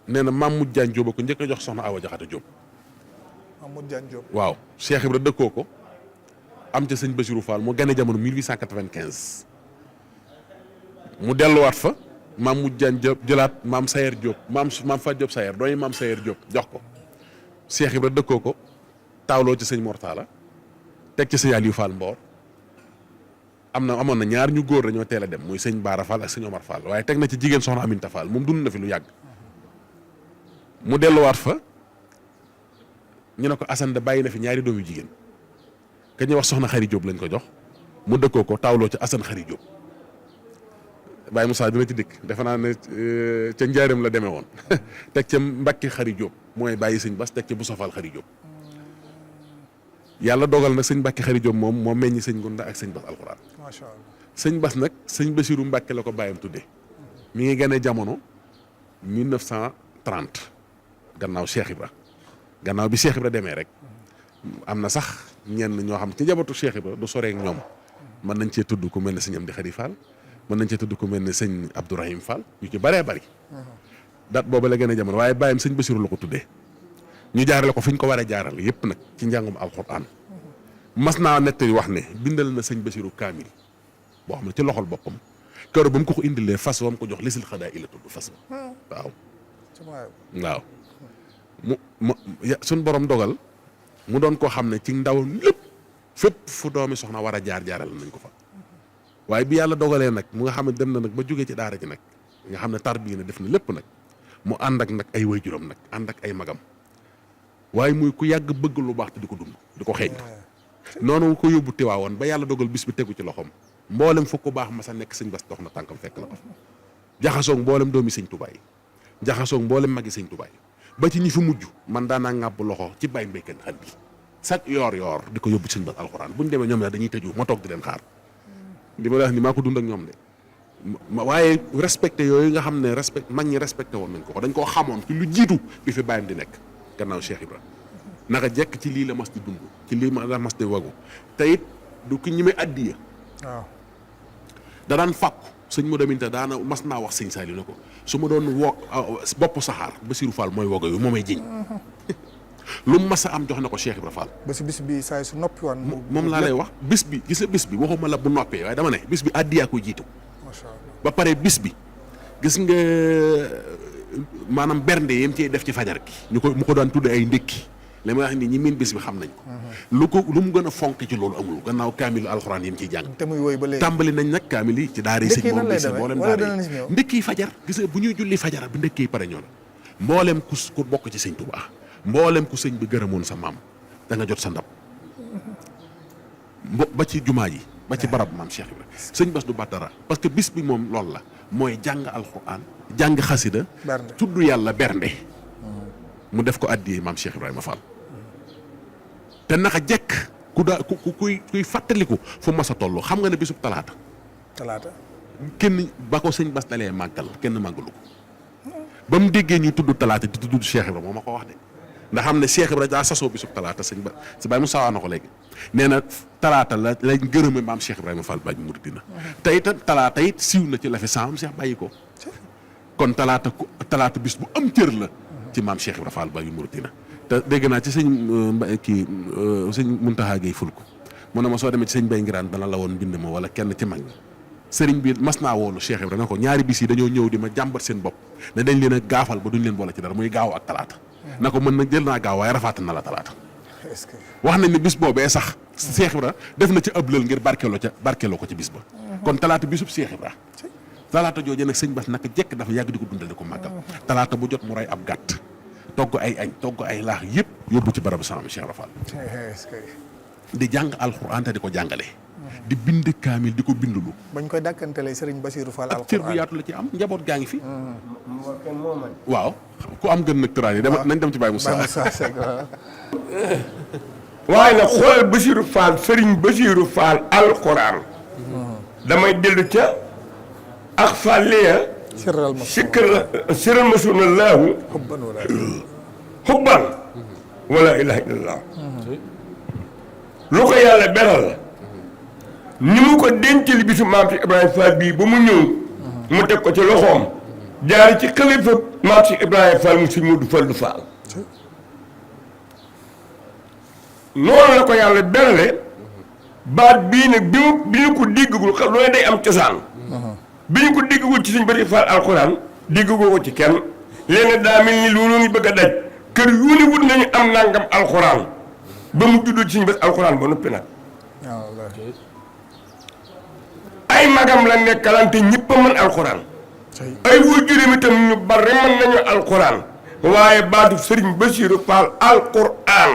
nee na maam Mujjaan Diop ko njëkk a jox soxna Awa Jaxate Diop waaw Cheikh Ibrahima dëkkoo ko am ca sëñ Bassirou Fall mu gane jamono 1895 mu delluwaat fa maam Mujjaan Diop jëlaat maam Sayer Diop maam Fat Diop Sayer dooy maam Sayer Diop jox ko Cheikh Ibrahima dëkkoo ko taawloo ci sëñ Mortala teg ci sëñ Aliou Fall Mbor amoon na ñaar ñu góor dañoo teel a dem muy sëñ Baara Fall ak sëñ Omar Fall waaye teg na ci jigéen soxna Aminta Fall moom dund na fi lu yàgg mu delluwaat fa ñu ne ko Assane da bàyyi na fi ñaari doom yu jigéen ka ñuy wax soxna Xari Jóob lañ ko jox mu dëkkoo ko taawloo ci Asan Xari Jóob Baye Moussa dina ci dikk defe naa ne ca njaareem la demee woon teg ca Mbàkke Xari Jóob mooy bàyyi sëñ Bas teg ca bu sofal Xari Jóob yàlla dogal nag sëñ Mbàkke Xari Jóob moom moo meññi sëñ Gunda ak sëñ Bas alxuraan. macha allah. sëñ Bas nag sëñ Basiru Mbàkke la ko bàyyam tuddee mi ngi gane jamono 1930 gannaaw Cheikh Ibra gannaaw bi Cheikh Ibra demee rek am na sax ñenn ñoo xam ci njabootu Cheikh Ibra du soreek ñoom mën nañ cee tudd ku mel ne sëñ Amdi Xadi Fall mën nañ cee tudd ku mel ne sëñ Abdourahim Fall ñu ci bëree bëri dat booba la gën a jamono waaye bàyyam sëñ Basiru la ko tuddee ñu jaarale ko fi ñu ko war a jaarale yépp nag ci njàngum alxuraan mas naa nettali wax ne bindal na sëñ Basiru kaamil boo xam ne ci loxol boppam keroog ba mu ko indilee fas wam ko jox lisil xadaa ila tudd fas ba waaw suñ borom dogal mu doon koo xam ne ci ndawam lépp fépp fu doomi soxna war a jaar-jaaral nañ ko fa waaye bi yàlla dogalee nag mu nga xam ne dem na nag ba jógee ci daara ji nag nga xam ne tarbiya na def na lépp nag mu ànd ak nag ay waajuram nag ànd ak ay magam waaye muy ku yàgg bëgg lu baax te di ko dund di ko xeeñ noonu ko yóbbu Tiwaawoon ba yàlla dogal bis bi tegu ci loxoom mboolem fu ko baax ma sa nekk sëñ Bas dox na tànkam fekk la ko jaxasoog mboolem doomi sëñ Tuubaa yi jaxasoog mboolem magi sëñ Tuubaa yi ba ci ñi fi mujj man daanaa ŋàbb loxo ci Baye Mbéykan xel bi chaque yoor di ko yóbbu sëñ Bas alxuraan bu ñu demee ñoom la dañuy tëju ma toog di leen xaar li ma la wax ni maa ko dund ak ñoom de waaye respecté yooyu nga xam ne mag ñi respecté woon nañ ko dañ koo xamoon ci lu jiitu bi fi bàyyam di nekk gannaaw Cheikh Ibra naka jekk ci lii la mas di dund ci lii la mas di wagu te it du ki ñi may addiya waaw da daan fàkku sëñ mu deminta daana mas naa wax sëñ Saliou ne ko su ma doon bopp saxaar Bassirou Fall mooy wogo yu moomay jiñ lu mu mas a am jox na ko Cheikh Ibra Fall ba si bis bi saa su noppi woon moom laa lay wax bis bi gis nga bis bi waxuma la bu noppee waaye dama ne bis bi addiyaa koy jiitu macha allah ba pare bis bi gis nga maanaam bernde yem ciy def ci fajar gi mu ko daan tudde ay ndékki li ma wax ni ñi miin bis bi xam nañ ko lu mu gën a fonk ci loolu amul gannaaw kaamilu alxuraan yim ciy jàng te muy woy ba léegi tàmbali nañ nag kaamil yi ci daara yi sëñ moom bi mboolem daara yi ndékki fajar gis nga bu ñuy julli fajar bi ndékki pare ñoo la mboolem ku bokk ci sëñ Tuubaa mboolem ku sëñ bi gërëmoon sa maam da nga jot sa ndab ba ci jumaa yi ba ci barab maam Cheikh Ibra sëñ Bass du bat dara parce que bis bi moom loolu la mooy jàng alxuraan jàng xasida tudd yàlla bernde mu def ko addiyee maam Cheikh Ibrahima Fall te naka jekk kuy fàttaliku fu mas a toll xam nga ne bisub talaata kenn ba ko sëñ Bass dalee màggal kenn màggalu ko ba mu déggee ñuy tudd talaata di tudd Cheikh Ibrahima moo ma ko wax de ndax xam ne Cheikh Ibrahima daa sasoo bisub talaata sëñ ba si bàyyi mu sawaa na ko léegi nee na talaata la lañ gërëme maam Cheikh Ibrahima Fall bàyyi muridina te it talaata it siiw na ci la fi saam Cheikh bàyyi ko kon talaata bis bu am cër la ci maam Cheikh Ibrahima Fall bàyyi muridina te dégg naa ci sëñ sëñ Muntaxa Gay Fulku mu ne ma soo demee ci sëñ Bay Ngiraan dana la woon bind ma wala kenn ci mag ñi sëriñ bi mas naa woonu Cheikh Ibrahima ne ko ñaari bis yi dañoo ñëw di ma jàmbat seen bopp ne dañ leen a gaafal ba duñ leen boole ci dara muy gaaw ak talaata na ko mën nag jël naa gaaw waaye rafaata na la talaata wax nañ ne bis boobee sax Cheikh Ibrahima def na ci ëb lël ngir barkeeloo ko ci bis ba kon talaata bisub Cheikh Ibrahima talaata jooje nag sëñ Bass naka jekk dafa yàgg di ko dundal di ko màggal talaata bu jot mu rey ab gàtt togg ay añ togg ay laax yëpp yóbbu ci barabu sama Cheikh Ibrahima Fall di jàng alxuraan te di ko jàngale di bind kaamil di ko bindulu bañ koy dàkkantelee Serigne Bassirou Fall ak cër bu yaatu la ci am njaboot gaa ngi fi waaw ku am gën nag tëraan yi nañ dem ci Baye Moussa waaye nag xoolal Bassirou Fall Serigne Bassirou Fall alxuraan damay dellu ca ak fàlliya siral ma suna laahu xubban wala ilaha illallah lu ko yàlla beral la ni mu ko dencal bisu maam si Ibrahima Fall bii ba mu ñëw mu teg ko ci loxoom jaari ci xalifa maam si Ibrahima Fall mu si Modou Fall du Fall noonu la ko yàlla berale baat bii nag bi ñu ko déggagul xam looy day am cosaan bi ñu ko déggagul ci suñ bari Fall alxuraan déggagoo ko ci kenn léegi daa mel ni loolu ngi bëgg a daj kër yu ni wut nañu am nangam alxuraan ba mu juddoo ci suñ bés alxuraan ba noppi nag ay magam la nekkalante ñëpp a mën alxuraan ay waajuram itam ñu bari mën nañu alxuraan waaye baatu Sëriñ Bassirou Fall alxuraan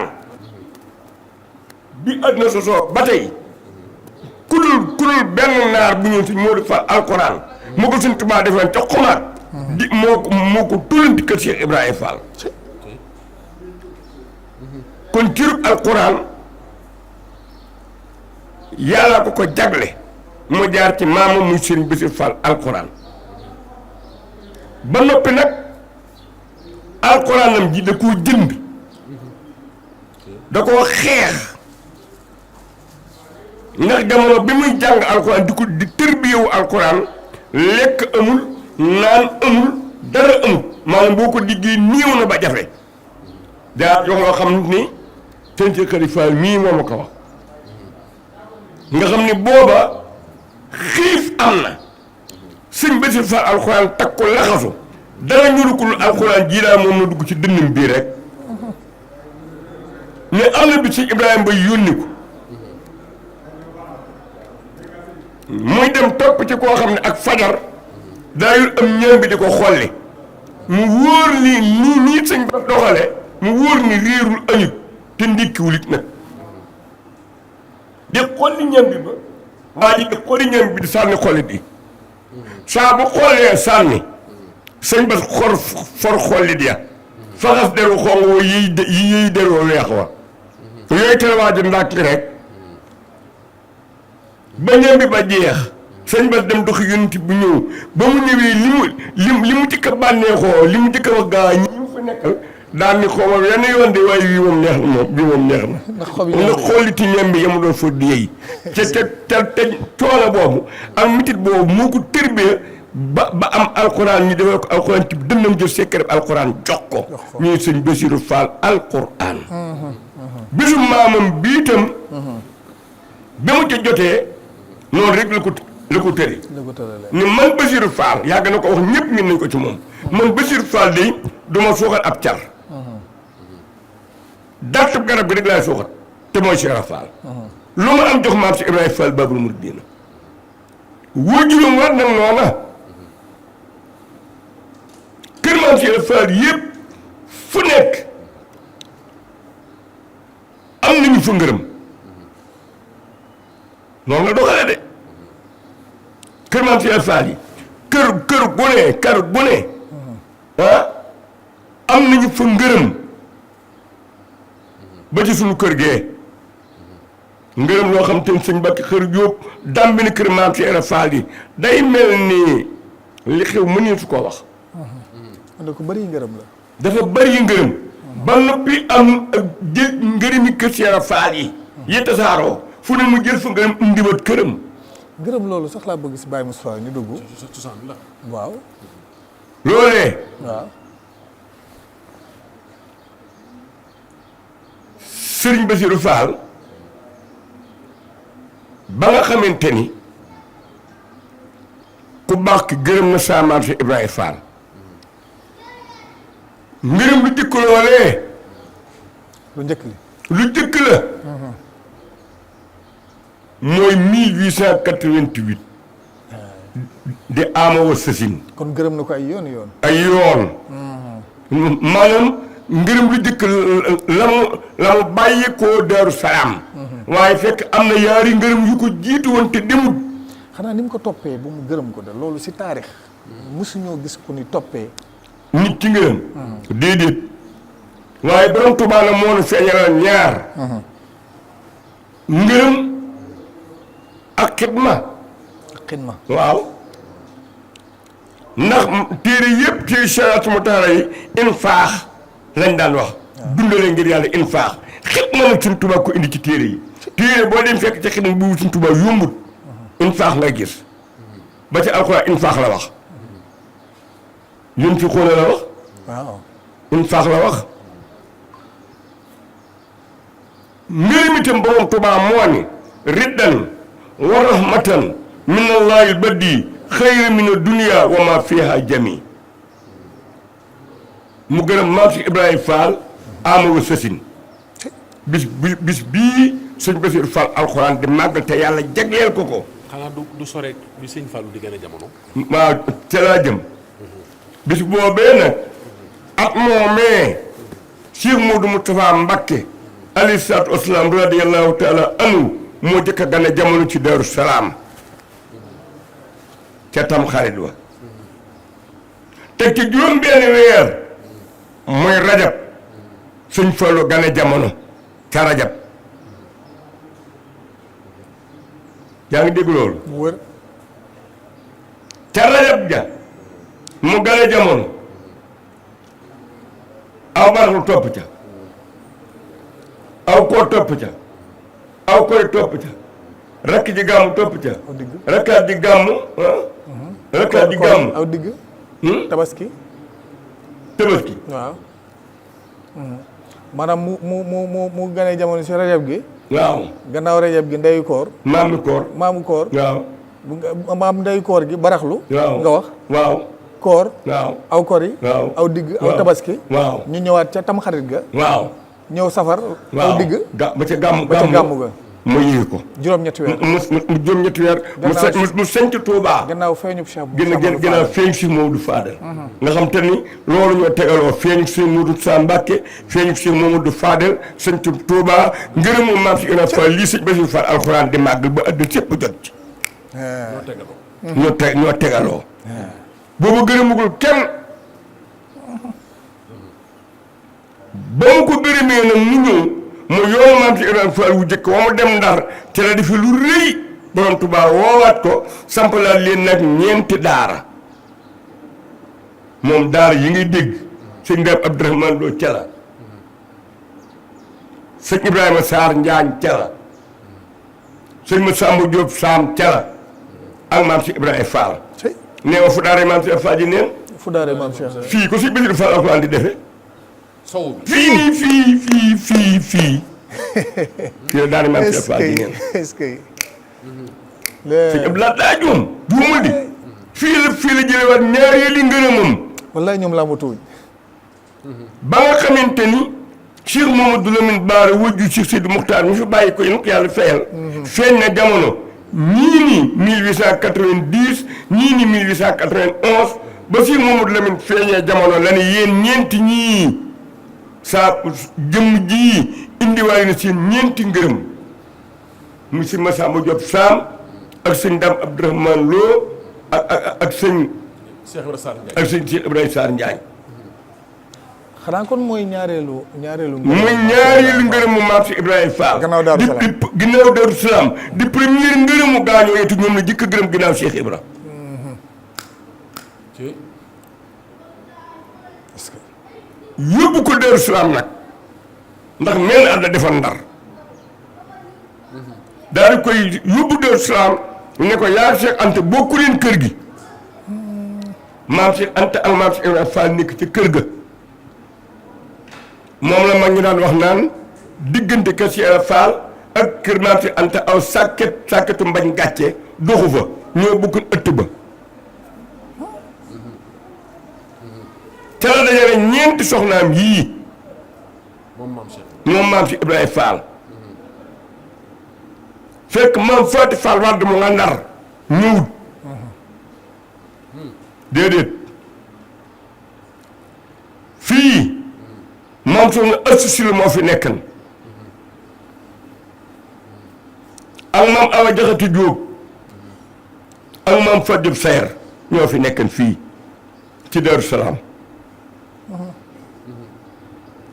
bi àdduna sosoo ba tey kudul benn naar bu ñëw si Modou Fall alquran moo ko Sëñ Tuubaa defoon ca xumaat di moo ko tullanti kër Cheikh Ibrahima Fall kon cirub alquran yàlla ko jagle mu jaar ci maamam muy Sëriñ Bassirou Fall alquran ba noppi nag alquranam ji da koo jënd da koo xeex ndax jamono bi muy jàng alquran di tërbiyewu alquran lekk amul naan amul dara amul maanaam boo ko diggee néew na ba jafe daa jox loo xam ni sëñ si xalifa mii moo ma ko wax nga xam ni booba xiif am na sëñ Bassirou Fall alxuraan takk ko laxasu dara ñurukul alxuraan jii daal moom na dugg ci dënnam bii rek ne am na bi sëñ Ibrahima ba yónni ko muy dem topp ci koo xam ne ak fajar daayul am ñam bi di ko xolli mu wóor ni nii sëñ ba doxale mu wóor ni réerul añut te ndékkiwul it nag di xolli ñam bi ba waa ji di xolli ñam bi di sànni xollit yi saa bu xollee sànni sëñ ba for xollit ya faxas deru xong woo yi deroo weex wa yooyu tere waa ji ndàkki rek ba ñam bi ba jeex sëñ ba dem doxi yonent bu ñëw ba mu ñëwee li mu jëkk a bànneexoo li mu jëkk a wax gaa ñi mu fa nekkal daan ni xoomam yenn yoon de waaye bii moom neex na moom bii moom neex na nga xooliti ñam bi yamu doon fa di yëy te coono boobu ak mitit boobu moo ko tërbee ba am alxuraan ñu defee ko alxuraan ci dënnam jël secret alxuraan jox ko ñuy sëñ Bassirou Fall alxuraan bisu maamam bii itam ba mu ca jotee noonu rek la ko tëri ni man Bassirou Fall yàgg na ko wax ñëpp ñun nañ ko ci moom man Bassirou Fall de duma suuxat ab car dartub garab gi rek laay suuxat te mooy Cheikh Fall lu ma am jox maam si Ibrahima Fall Babul Mouridina wujurum war nag noona kër maam si Ibrahima Fall yëpp fu nekk am nañu fa ngërëm noonu la doxale de kër maam si Ibrahima Fall yi kër gu ne am nañu fa ngërëm ba ci suñu kër gee ngërëm loo xam te ne sëñ Bakki xër Jóob dàmbi ni kër maam si Ibrahima Fall yi day mel ni li xew mënee su ko wax da ko bëri ngërëm la dafa bëri ngërëm ba noppi am jël ngërëmi kër si Ibrahima Fall yi tasaaroo fu ne mu jël fa ngërëm indiwaat këram ngërëm loolu sax laa bëgg si Baye Moustapha ñu dugg waaw loolee waaw Sëriñ Bassirou Fall ba nga xamante ni ku baax ki gërëm na saa maam si Ibrahima Fall ngërëm lu jëkk loolee lu njëkk li lu jëkk la mooy 1888 di Amawa Sassine kon gërëm na ko ay yoon maanaam ngërëm lu jëkk la mu bàyyi koo Daaru Salaam waaye fekk am na yaari ngërëm yu ko jiitu woon te demut xanaa ni mu ko toppee ba mu gërëm ko de loolu si taarix mosuñoo gis ku ni toppee nit ci ngërëm déedéet waaye borom Tuubaa na moo nu feeñalal ñaar ngërëm ak xidma waaw ndax téere yëpp téere sariatu mu taara yi infaax lañ daan wax dundale ngir yàlla infaax xidma nag suñ Tuubaa ko indi ci téere yi téere boo dem fekk ci xidma bu suñ Tuubaa yombut infaax ngay gis ba ci alxuraan infaax la wax yén fi xoole la wax waaw infaax la wax ngërëm itam borom Tuubaa moo ni riddan wa rahmatan min allahi baddi xayra min dunia wa ma fiha jami mu gërëm maam si Ibrahima Fall Amawa Sassine bis bii sëñ Bassirou Fall alxuraan di màggal te yàlla jagleel ko xanaa du sore bi sëñ Fallou di gën a jamono waaw ca laa jëm bis boobee nag at moomee Cheikh Modou Moustapha Mbacké alayhi salaatu wasalaam radiyallahu taala anhu moo jëkk a gane jamono ci Daaru Salaam ca tam xarit wa te ci juróom benn weer mooy rajab sëñ Fallu gane jamono ca rajab yaa ngi dégg loolu mu wër ca rajab ja mu gane jamono aw baraxlu topp ca aw koor topp ca aw koy topp ca rakk ji gàmmu topp ca rakkaat ji gàmmu rakkaat ji gàmmu aw digg tabaski tabaski waaw maanaam mu gane jamono si rajab gi waaw gannaaw rajab gi ndeyu koor maamu koor waaw maam ndeyu koor gi baraxlu waaw nga wax waaw koor waaw aw kori waaw aw digg aw tabaski waaw ñu ñëwaat ca tamxarit ga waaw ñëw safar aw digg ba ca gàmmu ga mu yéeg ko juróom-ñetti weer mu juróom-ñetti weer mu senc Tuubaa gannaaw feeñu Cheikh gannaaw feeñ si Moodu Faadal nga xam te ni loolu ñoo tegaloo feeñu si Moodu Sa Mbàkke feeñu si Moodu Faadal senc Tuubaa ngërëmu maam si Ibra Fall lii sëñ Basiru Fall alxuraan di màggal ba àddina sépp jot ci ñoo tegaloo boobu gërëmugul kenn ba mu ko gërëmee nag mu ñëw mu yoonu maam si Ibrahima Fall wu jëkk wa mu dem Ndar te la defi lu rëy borom Tuubaa woowaat ko sampalaat leen nag ñeenti daara moom daara yi ngay dégg sëñ Ndam Abdourahmane Lo ca la sëñ Ibrahima Sarr Njaañ ca la sëñ Masamba Diop Saam ca la ak maam si Ibrahima Fall nee ma fu daara maam si Fall ji neen fu daara maam Cheikh fii ko si Basiru Fall alxuraan di defe fii fii la daara maam si Fall ji neen est-ce que sëñ Abdoulaye daa juum juumul di fii la jëlewaat ñaareeli ngërëmam wallaay ñoom laa ma tuuñ ba nga xamante ni Cheikh Mamadou Lamine Bara wujju Cheikh Sidi Muxtaar mi fi bàyyi ko yéen ko yàlla fayal feeñ na jamono ñii ni 1890 ñii ni 1891 ba Cheikh Mamadou Lamine feeñee jamono la ne yéen ñeenti ñii saa jëmm jii indiwaale na seen ñeenti ngërëm mu si Masamba Diop Sam ak sëñ Dame Abdourahmane Lo ak sëñ Cheikh Ibrahima Sarr Ndiaye xanaa kon mooy ñaareelu muy ñaareelu ngërëmu maam si Ibrahima Fall gannaaw Daaru Salaam ginnaaw Daaru Salaam di première ngërëmu gaañoo yeetu ñoom la jëkk gërëm ginnaaw Cheikh Ibra yóbbu ko Daaru Salaam nag ndax mel at la defal Ndar daal di koy yóbbu Daaru Salaam ne ko yaa Cheikh Anta bokku leen kër gi maam Cheikh Anta ak maam si Ibrahima Fall nekk ci kër ga moom la mag ñu daan wax naan diggante kër Cheikh Fall ak kër maam si Anta aw sàkketu mbañ gàcce doxu fa ñoo bokk ëtt ba ca la dajale ñeenti soxnaam yii moom maam si Ibrahima Fall fekk maam Faati Fall Wàdd mu nga Ndar ñëwut déedéet fii maam soxna assisile moo fi nekkan ak maam Awa Jaxate Jóob ak maam Fatou Diop Sayer ñoo fi nekkan fii ci Daaru Salaam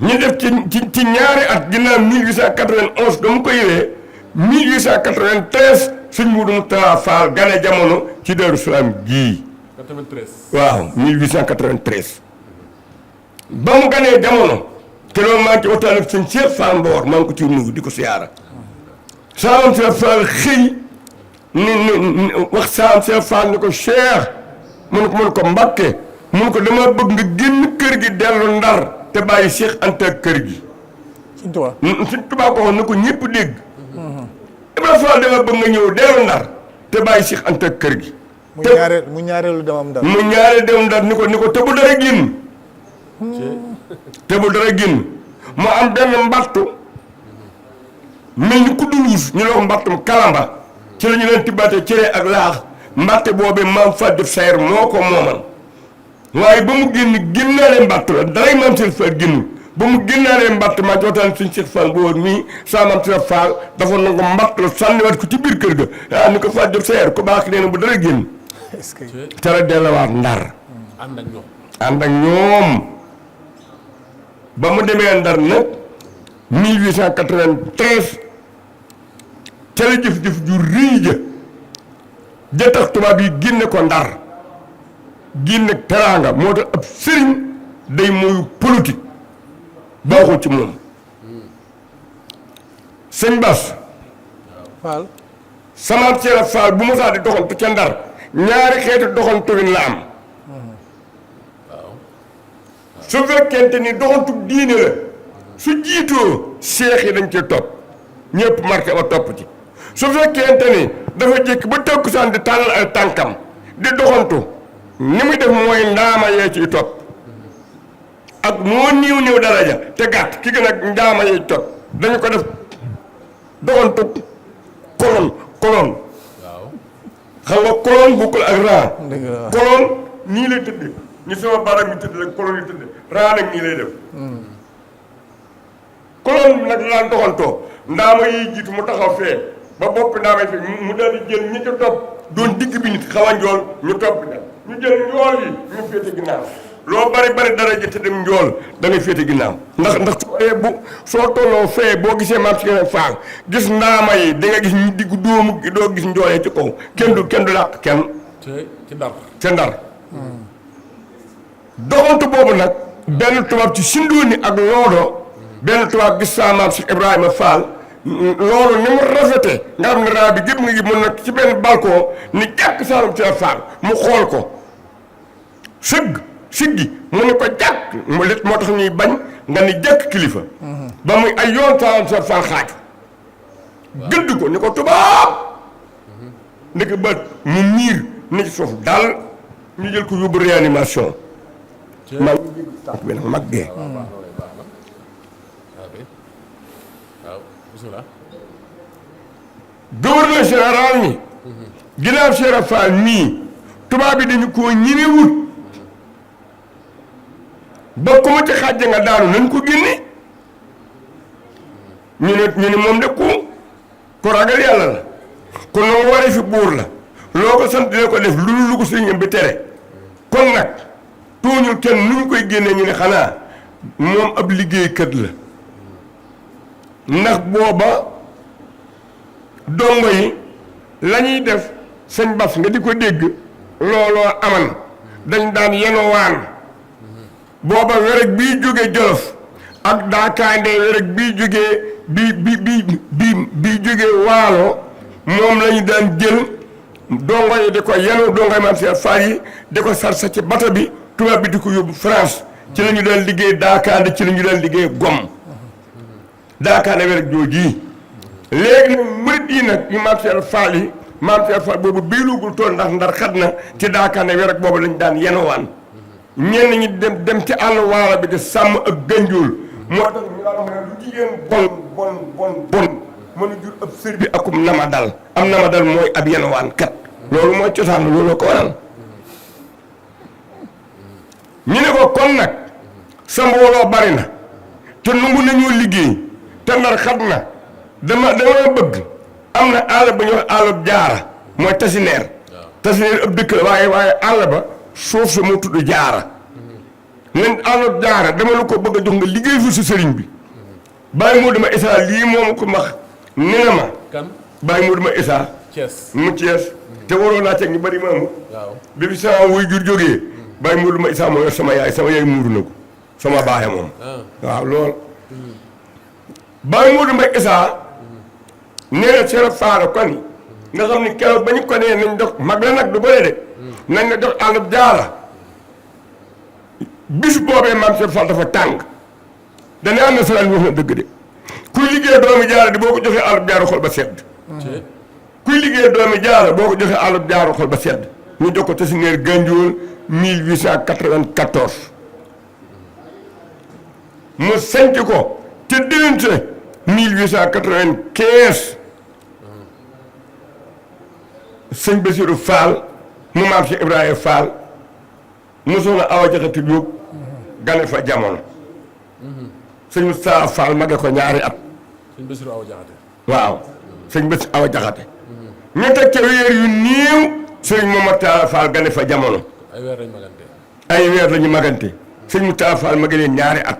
ñu def ci ñaari at ginnaaw 1891 dama ko yëwee 1893 sëñ Muudu Mustafaa Fall gane jamono ci Daaru Salaam gii 93 waaw 1893 ba mu ganee jamono te loolu maa ngi ci waxtaan ak sëñ Cheikh Fall Mbawar maa ngi ko ci nuyu di ko siyaara saam Cheikh Fall xëy ni wax saam Cheikh Fall ni ko Cheikh mun ko Mbàkke mun ko dama bëgg nga génn kër gi dellu Ndar te bàyyi Cheikh Anta kër gi Sëñ Tuubaa ko wax na ko ñëpp dégg Ibrahima Fall dama bëgg nga ñëw dellu Ndar te bàyyi Cheikh Anta kër gi mu ñaareelu demam Ndar mu ñaareelu demam Ndar ni ko te bu dara génn te bu dara génn mu am benn mbattu mel ni ku duluus ñu la ko mbattum kalamba ci la ñu leen tibbaate cere ak laax mbatte boobee maam Fatou Diop Sayer moo ko moomal waaye ba mu génnaale mbattu la daray maam seen fa génn ba mu génnaalee mbatt ma jootaan suñ Cheikh Fall bu woon mii saa maam Cheikh Fall dafa nangu mbatt la sànniwaat ko ci biir kër ga ah ni ko Fall Diop seer ku baax nee na bu dara génn est-ce que te la delluwaat Ndar ànd ak ñoom. ànd ak ñoom ba mu demee Ndar nag 1893 ca la jëf-jëf ju rëy ja tax tubaab yi génne ko Ndar génne teraanga moo tax ab sëriñ day mooy politique baaxul ci moom sëñ Bass Fall sama Cheikh Fall bu ma saa di doxantu ca Ndar ñaari xeeti doxantu wi la am su fekkente ni doxantu diine la su jiitoo seex yi dañ cee topp ñëpp marqué ba topp ci su fekkente ni dafa jékki ba takkusaan di tàllal ay tànkam di doxantu ni muy def mooy ndaama yee ciy topp ak moo niiw niiw daraja te gàtt ki gën a ndaama yee topp dañu ko def doxantu kolon xam nga kolon bokkul ak raa kolon nii lay tëdd ni sama baram yi tëdd la kolon yi tëdd raa nag nii lay def kolon bi nag laan doxantoo ndaama yiy jiitu mu taxaw fee ba bopp ndaama yi fee mu daal di jël ñi ca topp doon digg bi nit xaw a njool ñu topp nag ñu jël njool yi ñu féete ginnaaw loo bari dara ji te dem njool da ngay féete ginnaaw ndax soo tolloo fee boo gisee maam si yeneen faal gis ndaama yi di nga gis ñu diggu dóomu doo gis njoolee ci kaw kenn du làq kenn ci Ndar ca Ndar doxantu boobu nag benn tubaab ci sindooni ak loodo benn tubaab gis saa maam si Ibrahima Fall loolu ni mu rafete nga xam ne raa bi gépp nga gi mën nag ci benn balcon ni jàkk saalum ci Fall mu xool ko siggi mu ne ko jàkk mu lit moo tax ñuy bañ nga ni jàkk kilifa ba muy ay yoon saalum ci Fall xaaju gëdd ko ni ko tubaab ndeke ba mu miir ni ci suuf daal ñu jël ko yóbbu réanimation maa ngi dégg tànk bi nag maggee gouverneur général ni ginnaaw Cheikh Fall mii tubaab bi dañu koo ñemewut ba ku ma ci xàjje nga daanu nañ ko génne ñu ne moom de ku ragal yàlla la kon noo waree fi buur la loo ko sant dina ko def lu ko sëñam bi tere kon nag tooñul kenn nu ñu koy génnee ñu ne xanaa moom ab liggéeykat la ndax booba dongo yi la ñuy def sëñ Bass nga di ko dégg looloo aman dañ daan yenowaan booba wereg bii jóge Jolof ak daakaande wereg bii jóge bii jóge Waalo moom la ñu daan jël dongo yi di ko yenu dongo yi maam Cheikh Fall yi di ko sarsa ci bato bi tubaab bi di ko yóbbu France ci la ñu daan liggéey daakaande ci la ñu daan liggéey gom daakaande wereg jooji léegi nag murit yi nag yu maam Cheikh Fall yi maam Cheikh Fall boobu biilugul tool ndax Ndar xat na ci daakaande wereg boobu lañu daan yenowaan ñenn ñi dem ci àll waala bi di sàmm ak gànjool moo tax ñu daan wax ne lu jigéen bon mën a jur ab sër bi akum nama dal am nama dal mooy ab yenowaan kat loolu mooy cosaan la loolu ko waral ñu ne ko kon nag sa mbooloo bari na te nangu nañoo liggéey te Ndar xat na dama bëgg am na àll ba ñuy wax àllub jaara mooy tasineer ab dëkk la waaye àll ba suuf sa moo tudd jaara nen àllub jaara dama la ko bëgg a jox nga liggéey fu si sëriñ bi bàyyi moo dama isaa lii moomu ko max ni na ma bàyyi moo dama isaa mu Cees te waroon naa ceeg ñu bari maamu bi fi sama wuy jur jógee bàyyi moo dama isaa moo yor sama yaay muuru na ko sama baaxe moom waaw lool bàyyi moo dama isaa nee na Cheikh Fall kon nga xam ni keroog ba ñu ko nee nañ dox mag la nag du bëre de nañ la dox àllub jaara bis boobee maam Cheikh Fall dafa tàng dañuy am na salaan wax na dëgg de kuy liggéey doomi jaara di boo ko joxee àllub jaara xol ba sedd kuy liggéey doomi jaara boo ko joxee àllub jaara xol ba sedd ñu jox ko Tasineer Ganjool 1894 mu senc ko te déwénte 1895 sëñ Bassirou Fall mu maam Cheikh Ibrahima Fall mosoon a awa jaxati Jóob gane fa jamono sëñ Moustapha Fall mage ko ñaari at. sëñ Bassirou Awa Jaxate. waaw sëñ Bassirou Awa Jaxate. ñu teg ca weer yu néew sëñ Momar Talla Fall gane fa jamono. ay weer lañu magante. ay weer lañu magante sëñ Moustapha Fall mage leen ñaari at.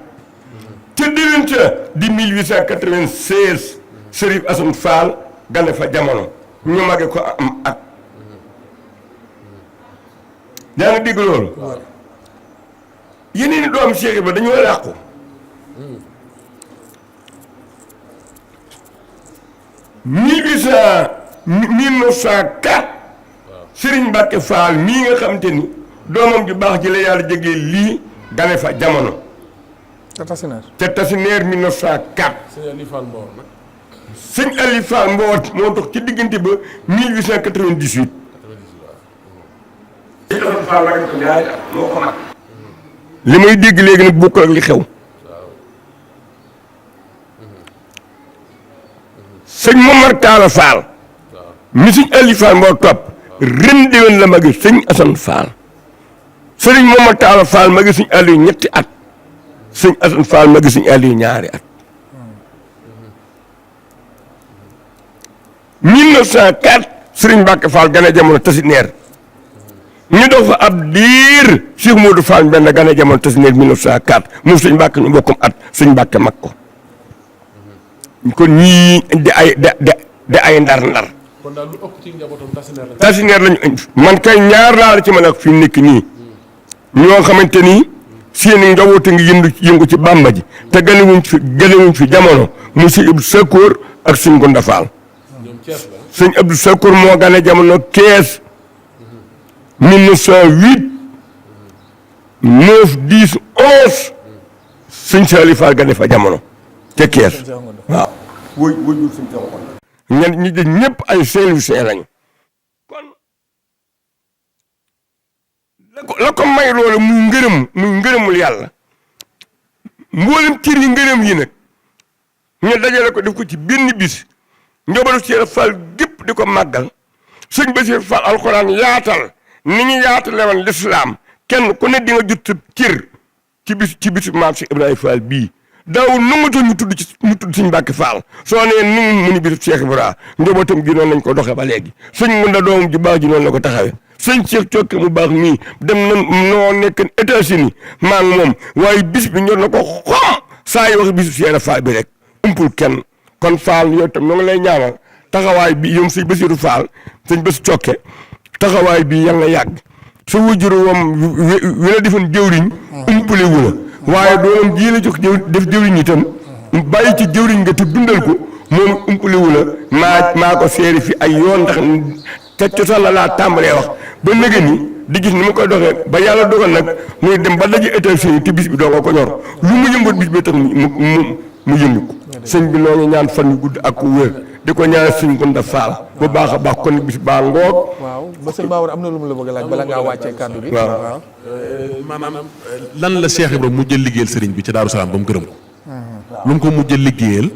ca diggante di 1896 Chérif Assane Fall gane fa jamono ñu mage ko am at. yaa ngi dégg loolu. yeneen i doomu Cheikh Ibra dañoo làqu. 1904 Serigne Mbacke Fall mii nga xam te ni doomam ju baax ji la yàlla jege lii gane fa jamono. te Tasineer 1904. sëñ Aliou Fall Mbor nag. sëñ Aliou Fall Mbor moo dox ci diggante ba 1898. moo ko mag. li may dégg léegi nag bokkul ak li xew. sëñ Momar Talla Fall. mi sëñ Aliou Fall Mbor topp. ren déwén la magi sëñ Assane Fall. sëriñ Momar Talla Fall magi sëñ Aliou ñetti at. sëñ Assane Fall magi sëñ Aliou ñaari at. 1904 sëriñ Mbacke Fall gane jamono Tasineer. ñu dox fa ab diir Cheikh Modou Fall benn gane jamono Tasineer 1904 moom sëñ Mbacke ñu bokkum at sëñ Mbacke mag ko. kon ñii di ay ndar-ndar. kon daal lu ëpp ci njabootam Tasineer lañu. Tasineer lañu man kay ñaar laa la ci mën a fi mu nekk nii. ñoo xamante ni seen i njaboot ngi yëngu ci Bàmba ji te ganewuñ fi jamono mu si Abdou Sakkoor ak sëñ Gonda Fall. ñoom Thiès la. sëñ Abdou Sakkoor moo gane jamono Kees 1908 9 10 11 sëñ Saliou Fall gane fa jamono ca Kees waaw. wóyul sëñ Saliou. ñi de ñëpp ay Saint-Louisien lañu. kon la ko may loolu muy ngërëmul yàlla mboolem cër yi ngërëm yi nag ñu dajale ko def ko ci benn bis njabootu Cheikh Fall gépp di ko màggal sëñ Bassirou Fall alxuraan yaatal ni ñu yaatale woon lislaam kenn ku ne di nga jot cër ci bisu maam Cheikh Ibrahima Fall bii daawul nangatu ñu tudd sëñ Mbacke Fall soo nee ni mu ni bisu Cheikh Ibrahima njabootam gi noonu lañ ko doxee ba léegi sëñ Ngunda doomam ji baax ji noonu la ko taxawee sëñ Cheikh Cokke mu baax nii dem na noo nekk États-Unis maa ngi moom waaye bis bi ñor na ko xom saa yi wax bisu Cheikh Fall bi rek umpul kenn kon Fall yow tam ñoo ngi lay ñaanal taxawaay bi yow sëñ Bassirou Fall sëñ Bass Cokke taxawaay bi yal na yàgg sa wujuru moom wi la defoon jëwriñ umpule wu la waaye doomam ji la jox def jëwriñ itam bàyyi ci jëwriñ nga te dundal ko moom umpule wu la maa ko seeri fi ay yoon ndax te cosaan la laa tàmbalee wax ba nëgë ni di gis ni mu koy doxee ba yàlla dogal nag muy dem ba daje États-Unis te bis bi doo nga ko ñor lu mu yëmbat bis bi tax mu yëngu ko sëñ bi noo ngi ñaan fan yu gudd ak ku wér di ko ñaan sëñ Gonda Fall bu baax a baax kon bis baa ngoog. waaw ba sëñ Baawar am na lu mu la bëgg a laaj bala ngaa wàccee kàddu gi. waaw maanaam lan la Cheikh Ibrahima mujjee liggéeyal sëriñ bi ci Daaru Salaam ba mu gërëm ko. lu mu ko mujjee liggéeyal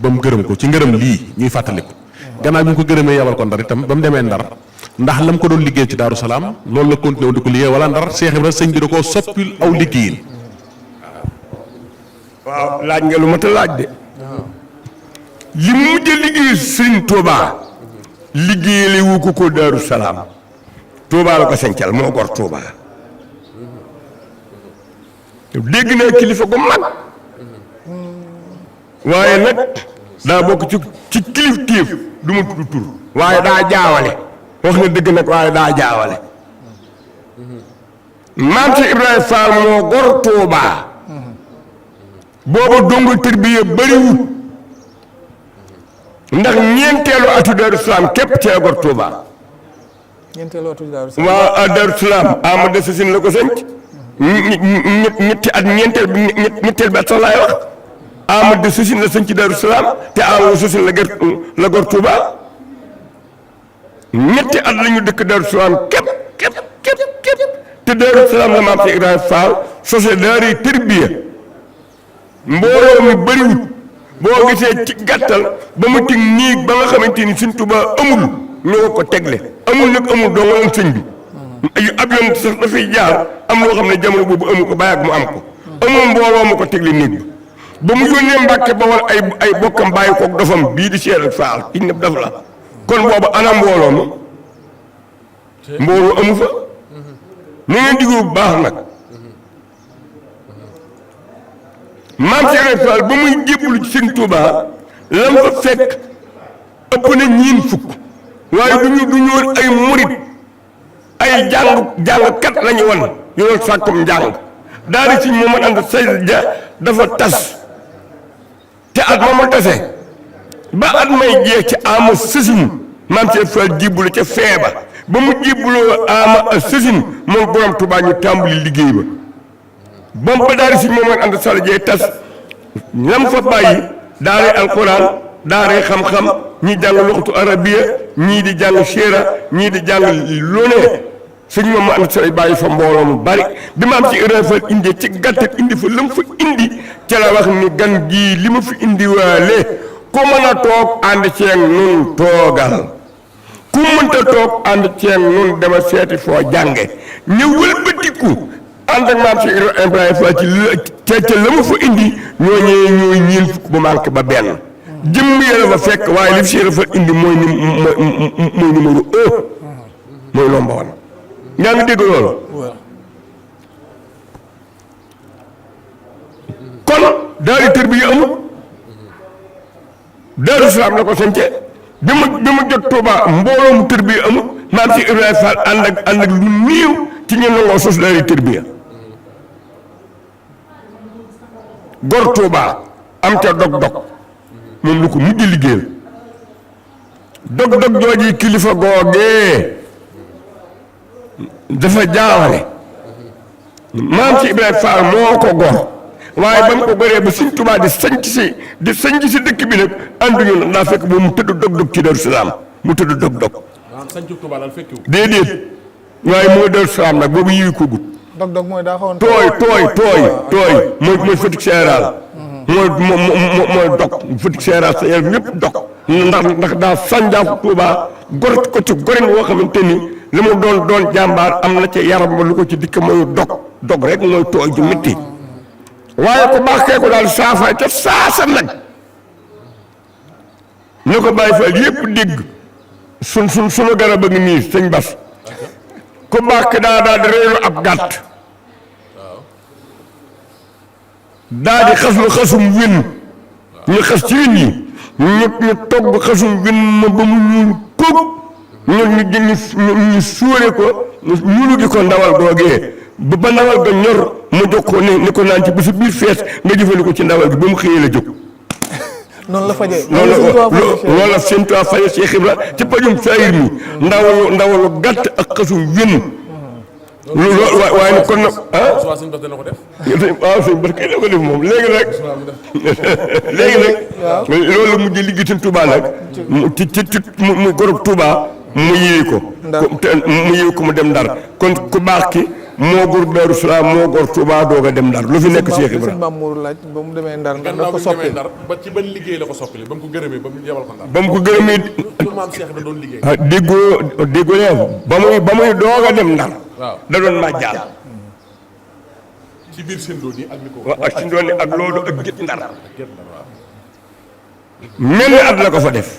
ba mu gërëm ko ci ngërëm lii ñuy fàttaliku. gannaaw bi mu ko gërëmee yabal ko Ndar itam ba mu demee Ndar ndax la mu ko doon liggéeyal ci Daaru Salaam loolu la continué woon di ko liggéey wala Ndar Cheikh Ibrahima sëñ bi da koo soppil aw liggéeyal. waaw laaj nga lu mat a laaj de. li mu mujjee liggéeyal sëñ Touba liggéeyale wu ko Daaru Salaam Touba la ko sencal moo gor Touba dégg naa kilifa gu mag waaye nag daa bokk ci kilifteef du ma tudd tur waaye daa jaawale wax na dëgg nag waaye daa jaawale maam si Ibrahima Fall moo gor Touba booba dongo tërbiya bëriwut ndax ñeenteelu atu Daaru Salaam képp cee gor Touba. ñeenteelu atu Daaru Salaam. waaw Daaru Salaam Amadou Sassine la ko sanc ñetti at ñetteel bi at sax laay wax Amadou Sassine la sanc Daaru Salaam te Amadou Sassine la gor Touba ñetti at la ñu dëkk Daaru Salaam képp te Daaru Salaam la maam si Ibrahima Fall sose daari tërbiya mbooloo mi bëriwut boo gisee ci gàttal ba mu tig nii ba nga xamante ni Sëñ Tuubaa amul ñoo ko tegle amul nag amul doo nga am sëñ bi ab yoon sax dafay jaar am loo xam ne jamono boobu amu ko bàyyi ak mu am ko amul mbooloo mu ko tegle néeg ba mu yónnee Mbàkke Bawol ay bokkam bàyyi koog dofam bii di Cheikh Fall ci ñëpp daf la kon boobu ana mbooloo mi mbooloo amu fa ni ngeen diglu bu baax nag maam Cheikh Fall ba muy jébbalu ci Sëñ Tuubaa lam fa fekk ëpp na ñiin fukk waaye du ñu woon ay murit ay jàngkat lañu wan ñu doon sàkkum njàng daal di ci moom ànd say ja dafa tas te at ma mu tase ba at may jeex ci ama sësin maam Cheikh Fall jébbalu ca feeba ba mu jébbaloo ama a sësin moom borom Tuubaa ñu tàmbali liggéey ba ba daal di ci moom ànd say ja tas lam fa bàyyi daaray alquran daaray xam-xam ñii jàng luxatu arabiya ñii di jàng séera ñii di jàng lone sëñ moom ma am say bàyyi fa mbooloo mu bari bi ma am ci Fall indi ci gàttal indi fa lam fa indi ca la wax ni gan gii li ma fi indi waale ku mën a toog ànd ceeg nun toogal ku mënta toog ànd ceeg nun dama seeti foo jànge ñu wëlbatiku ànd ak maam si Ibrahima Fall ci ca la ma fa indi ñooy ñeen fukk bu manqué ba benn jëmm yàlla fa fekk waaye li fi Cheikh Fall indi mooy numéro 1 mooy lomba wan ñaa ngi dégg loolu kon daari tër bi amul Daaru Salaam la ko sance bi mu jot Tuuba mbooloo mu tër bi amul maam si Ibrahima Fall ànd ak lu néew ci ñu nangoo sos daari tër bi gor Tuuba am ca dog-dog moom lu ko mujj liggéeyal dog-dog jooji kilifa googee dafa jaawale maam ci Ibrahima Fall moo ko gor waaye ba mu ko goree ba Sëñ Tuubaa di sanc si dëkk bi nag ànduñu nag daa fekk boobu mu tëdd dog-dog ci Daaru Salaam mu tëdd dog-dog déedéet waaye mooy Daaru Salaam nag boobu yiwi ko gut dog-dog mooy daa xawoon tooy mooy fatigue cérébrale mooy dog fatigue cérébrale sa yaram ñëpp dog ndax daa sànjaaku Tuubaa gor ko ci gorin woo xamante ni li mu doon jàmbaar am na ci yaram ba lu ko ci dikk mooy dog rek mooy tooy ju métti waaye ko baax kee ko daal saafaay ca saasa nag ñu ko bàyyi Fall yépp dégg sunu garab a ngi nii sëñ Bas ku baax ki daal di reelu ab gàtt daal di xas lu xasum win ñu xas ci win yi ñu togg xasum win ma ba mu ñuul kóog ñu suure ko ñuulu gi ko ndawal googee ba ndawal ga ñor mu jox ko ni ko naan ci ba sa biir fees nga jëfandikoo ci ndawal gi ba mu xëyee la jóg noonu la fajee loolu la Sëñ Tuubaa faje Cheikh Ibra ci pajum saayir mi ndawalu gàtt ak xasum win loolu waaye nag kon nag waaw sëñ Bas dana ko def. waaw sëñ Bas kay la ko def moom léegi nag loolu mujj liggéey Sëñ Tuubaa nag ci mu gorob Tuubaa mu yéey ko mu dem Ndar kon ku baax ki moo gor Daaru Salaam moo gor Tuubaa doog a dem Ndar lu fi nekk Cheikh Ibrahima. sëñ Mamour laaj ba mu demee Ndar nga gannaaw ko bi mu demee Ndar ba ci ban liggéey la ko soppali ba mu ko gërëmee ba mu yebal ko Ndar. ba mu ko gërëmee maam Cheikh da doon liggéey. déggoo ba muy doog a dem Ndar. waaw da doon màjjaal. ci biir seen doon yi ak li ko. waaw ak si doon ak loolu ak gét Ndar. mel ni at la ko fa def.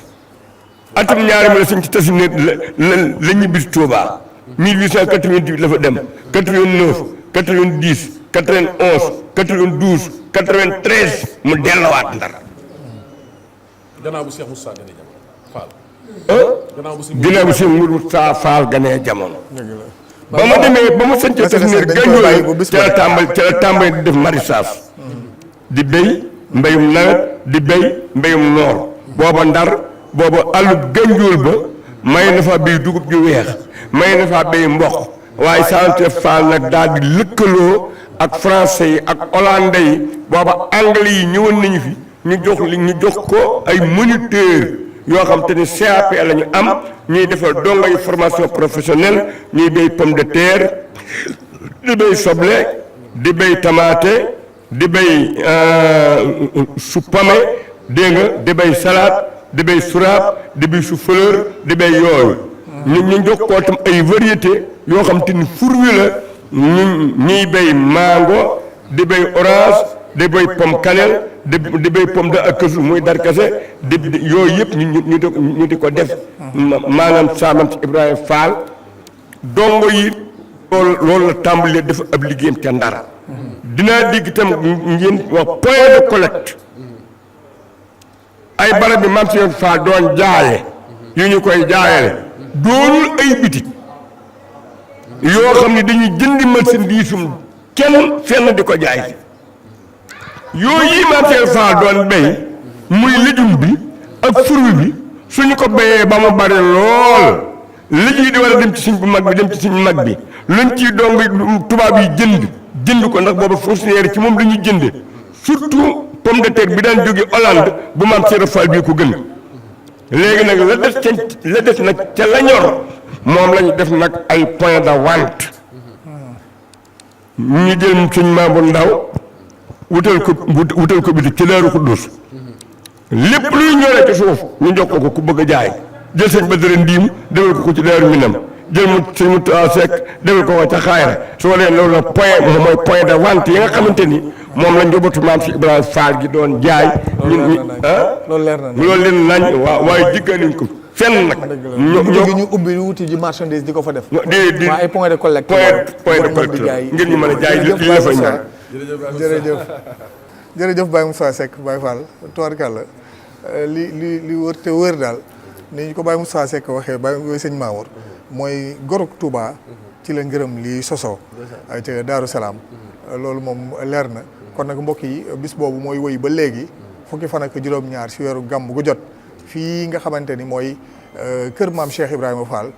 atum ñaari ma la suñ ci tasi ne la ñibbi Tuubaa 1888 la fa dem 89 90 91 92 93 mu delluwaat Ndar. gannaaw bu Cheikh Moussa gane jamono Fall. ginnaaw bu si Moussa Fall ganee jamono. ba ma demee ba mu sëñ ca tasi ne gànjool ca la tàmbali di def maraîchage di béy mbéyum nawet di béy mbéyum noor booba Ndar booba àllu gànjool ba may na fa béy dugub ju weex may na fa béy mboq waaye Sante Fall nag daal di lëkkaloo ak français yi ak hollandais yi booba anglais yi ñëwoon nañu fi ñu jox ko ay moniteur yoo xam te ni CAP la ñu am ñuy defal dongo yi formation professionnelle ñuy béy pomme de terre di béy soble di béy tomate di béy su pame dégg nga di béy salade di béy suraab di béy su fleur di béy yooyu ñu jox ko tam ay variété yoo xam te ni fur wi la ñuy béy mango di béy orange di béy pomme cannelle di béy pomme de akkasu muy darkase di yooyu yëpp ñu di ko def maanaam saamam ci Ibrahima Fall dongo yi loolu la tàmbalee dafa ab liggéeyam ca Ndar dinaa dégg itam ngeen wax point de collecte ay barab bi maam si yoon Fall doon jaaye yu ñu koy jaayale doonul ay bitik yoo xam ne dañuy jëndi marchandise kenn fenn di ko jaay si yooyu yi maam si yoon Fall doon béy muy légume bi ak fruit bi suñu ko béyee ba mu bari lool léegi di war a dem ci suñ bu mag bi dem ci suñ mag bi luñ ciy dong tubaab yi jënd ko ndax boobu fonctionnaire ci moom la ñuy jënde surtout pomme de terre bi daan jóge Hollande bu maam Seydou Fall bii ko gën léegi nag la des nag ca la ñor moom lañu def nag ay point de vente ñu jël suñ maam bu ndaw wutal ko biti ci Daaru Xuddus lépp luy ñoree ci suuf ñu jox ko ku bëgg a jaay jël sëñ Badara Ndiim defal ko ci Daaru Minam jël mu sëñ mu Seck defal ko ca Xaayra soo leen loolu la mooy point de vente yi nga xamante ni moom la njabootu maam si Ibrahima Fall gi doon jaay. loolu leer na loolu leen nañ waaye jigéen ko fenn nag. ñu ubbi wuti ji marchandise di ko fa def. di ay point de collecte. point de collecte ngir ñu mën a jaay li la fa ñaan. jërëjëf Baye Moussa Seck Baye Fall tubaarkàlla li wër te wër daal ni ñu ko Baye Moussa Seck waxee Baye sëñ Mamour mooy gorog Touba ci la ngërëm li sosoo ca Daaru Salaam loolu moom leer na kon nag mbokk yi bis boobu mooy woy ba léegi fukki fan ak juróom-ñaar si weeru gàmm gu jot fii nga xamante ni mooy kër maam Cheikh Ibrahima Fall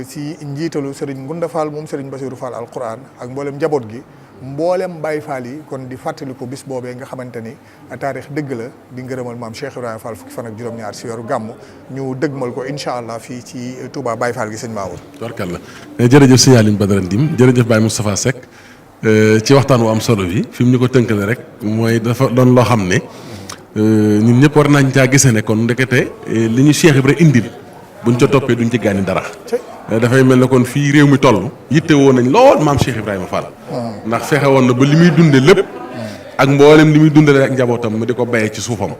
si njiitalu Serigne Ngunda Fall moom Serigne Bassirou Fall alquran ak mboolem njaboot gi mboolem Baye Fall yi kon di fàttaliku bis boobee nga xamante ni taarix dëgg la di ngërëmal maam Cheikh Ibrahima Fall fukki fan ak juróom-ñaar si weeru gàmm ñu dëgmal ko incha allah fii ci Touba Baye Fall gi sëñ Mamour. tubarkalla jërëjëf sëñ Aline Badara Ndim jërëjëf Baye Moustapha Seck ci waxtaan wu am solo bi fi mu ñu ko tënkale rek mooy dafa doon loo xam ne ñun ñëpp war nañ caa gise ne kon ndekete li ñu Cheikh Ibrahima indil buñ ca toppee duñ ci gànni dara. dafay mel ne kon fii réew mi toll yitte woon nañ lool maam Cheikh Ibrahima Fall. ndax fexe woon na ba li muy dunde lépp ak mboolem li muy dundale ak njabootam mu di ko bayee ci suufam.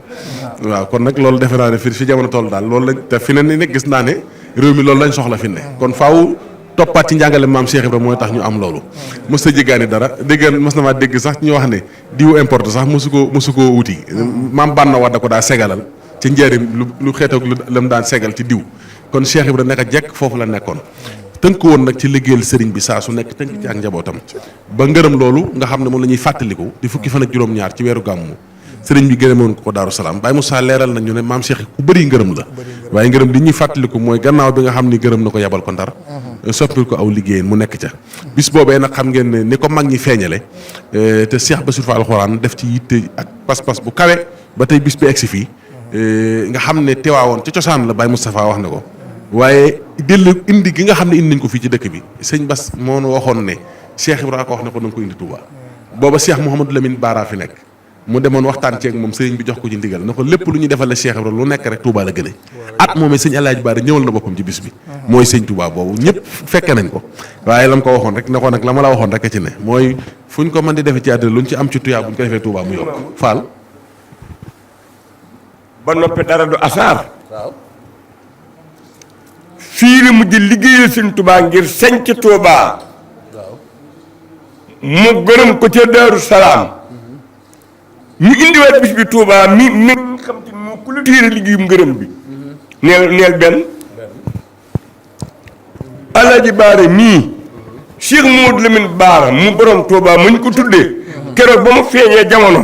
waaw kon nag loolu defe naa ne fi jamono toll daal loolu lañ te fi ne ni gis naa ne réew mi loolu lañ soxla fi ne kon faaw toppaat ci njàngale maam Cheikh Ibrahima mooy tax ñu am loolu. mos a jéggaani dara mos na maa dégg sax ñu wax ne diwu importe sax mosu koo wuti. maam Banna war da ko daa segalal ci njëriñ lu xeetoog lu lam daan segal ci diw kon Cheikh Ibrahima nekk jekk foofu la nekkoon. tënk woon nag ci liggéeyal sëriñ bi saa su nekk tënk ci ak njabootam ba ngërëm loolu nga xam ne moom la ñuy fàttaliku di fukki fan ak juróom-ñaar ci weeru gàmmu sëriñ bi gërëmoon ko Daaru Salaam Baye Moussa leeral nañ ñu ne maam Cheikh ku bëri ngërëm la waaye ngërëm li ñuy fàttaliku mooy gannaaw bi nga xam ni gërëm na ko yabal ko Ndar soppil ko aw liggéeyeen mu nekk ca bis boobee nag xam ngeen ne ni ko mag ñi feeñale te Cheikh Bassirou Fall alxuraan def ci yitte ak pas-pas bu kawe ba tey bis bi egsi fii nga xam ne teewaawoon ci cosaan la Baye Moustapha wax na ko waaye dellu indi gi nga xam ne indi nañ ko fii ci dëkk bi sëñ Bass moo waxoon ne Cheikh Ibrahima ko wax ne ko na nga ko indi Touba booba Cheikh Mouhamadou Lamine Bara fi nekk mu demoon waxtaan ceeg moom sëriñ bi jox ko ci ndigal na ko lépp lu ñuy defal la Cheikh Ibrahima lu nekk rek Touba la gëne at moomee sëñ Alaaji Bara ñëwal na boppam ci bis bi mooy sëñ Touba boobu ñëpp fekke nañ ko waaye la mu ko waxoon rek ne ko nag la ma la waxoon rek a ci ne mooy fu ñu ko mën di defee ci àddina lu ñu ci am ci tuyaa bu ñu ko defee Touba mu yokk Fall ba noppi dara du asaar fii la mujj liggéeyal Sëñ Tuubaa ngir sañc Tuubaa mu gërëm ko ca Daaru Salaam ñu indiwaat bis bi Tuubaa mi xam te moo ku la téere liggéeyum ngërëm bi neel benn Alaaji Baara mii Cheikh Modou Lamine Baara mu borom Tuubaa mu ñu ko tuddee keroog ba mu feeñee jamono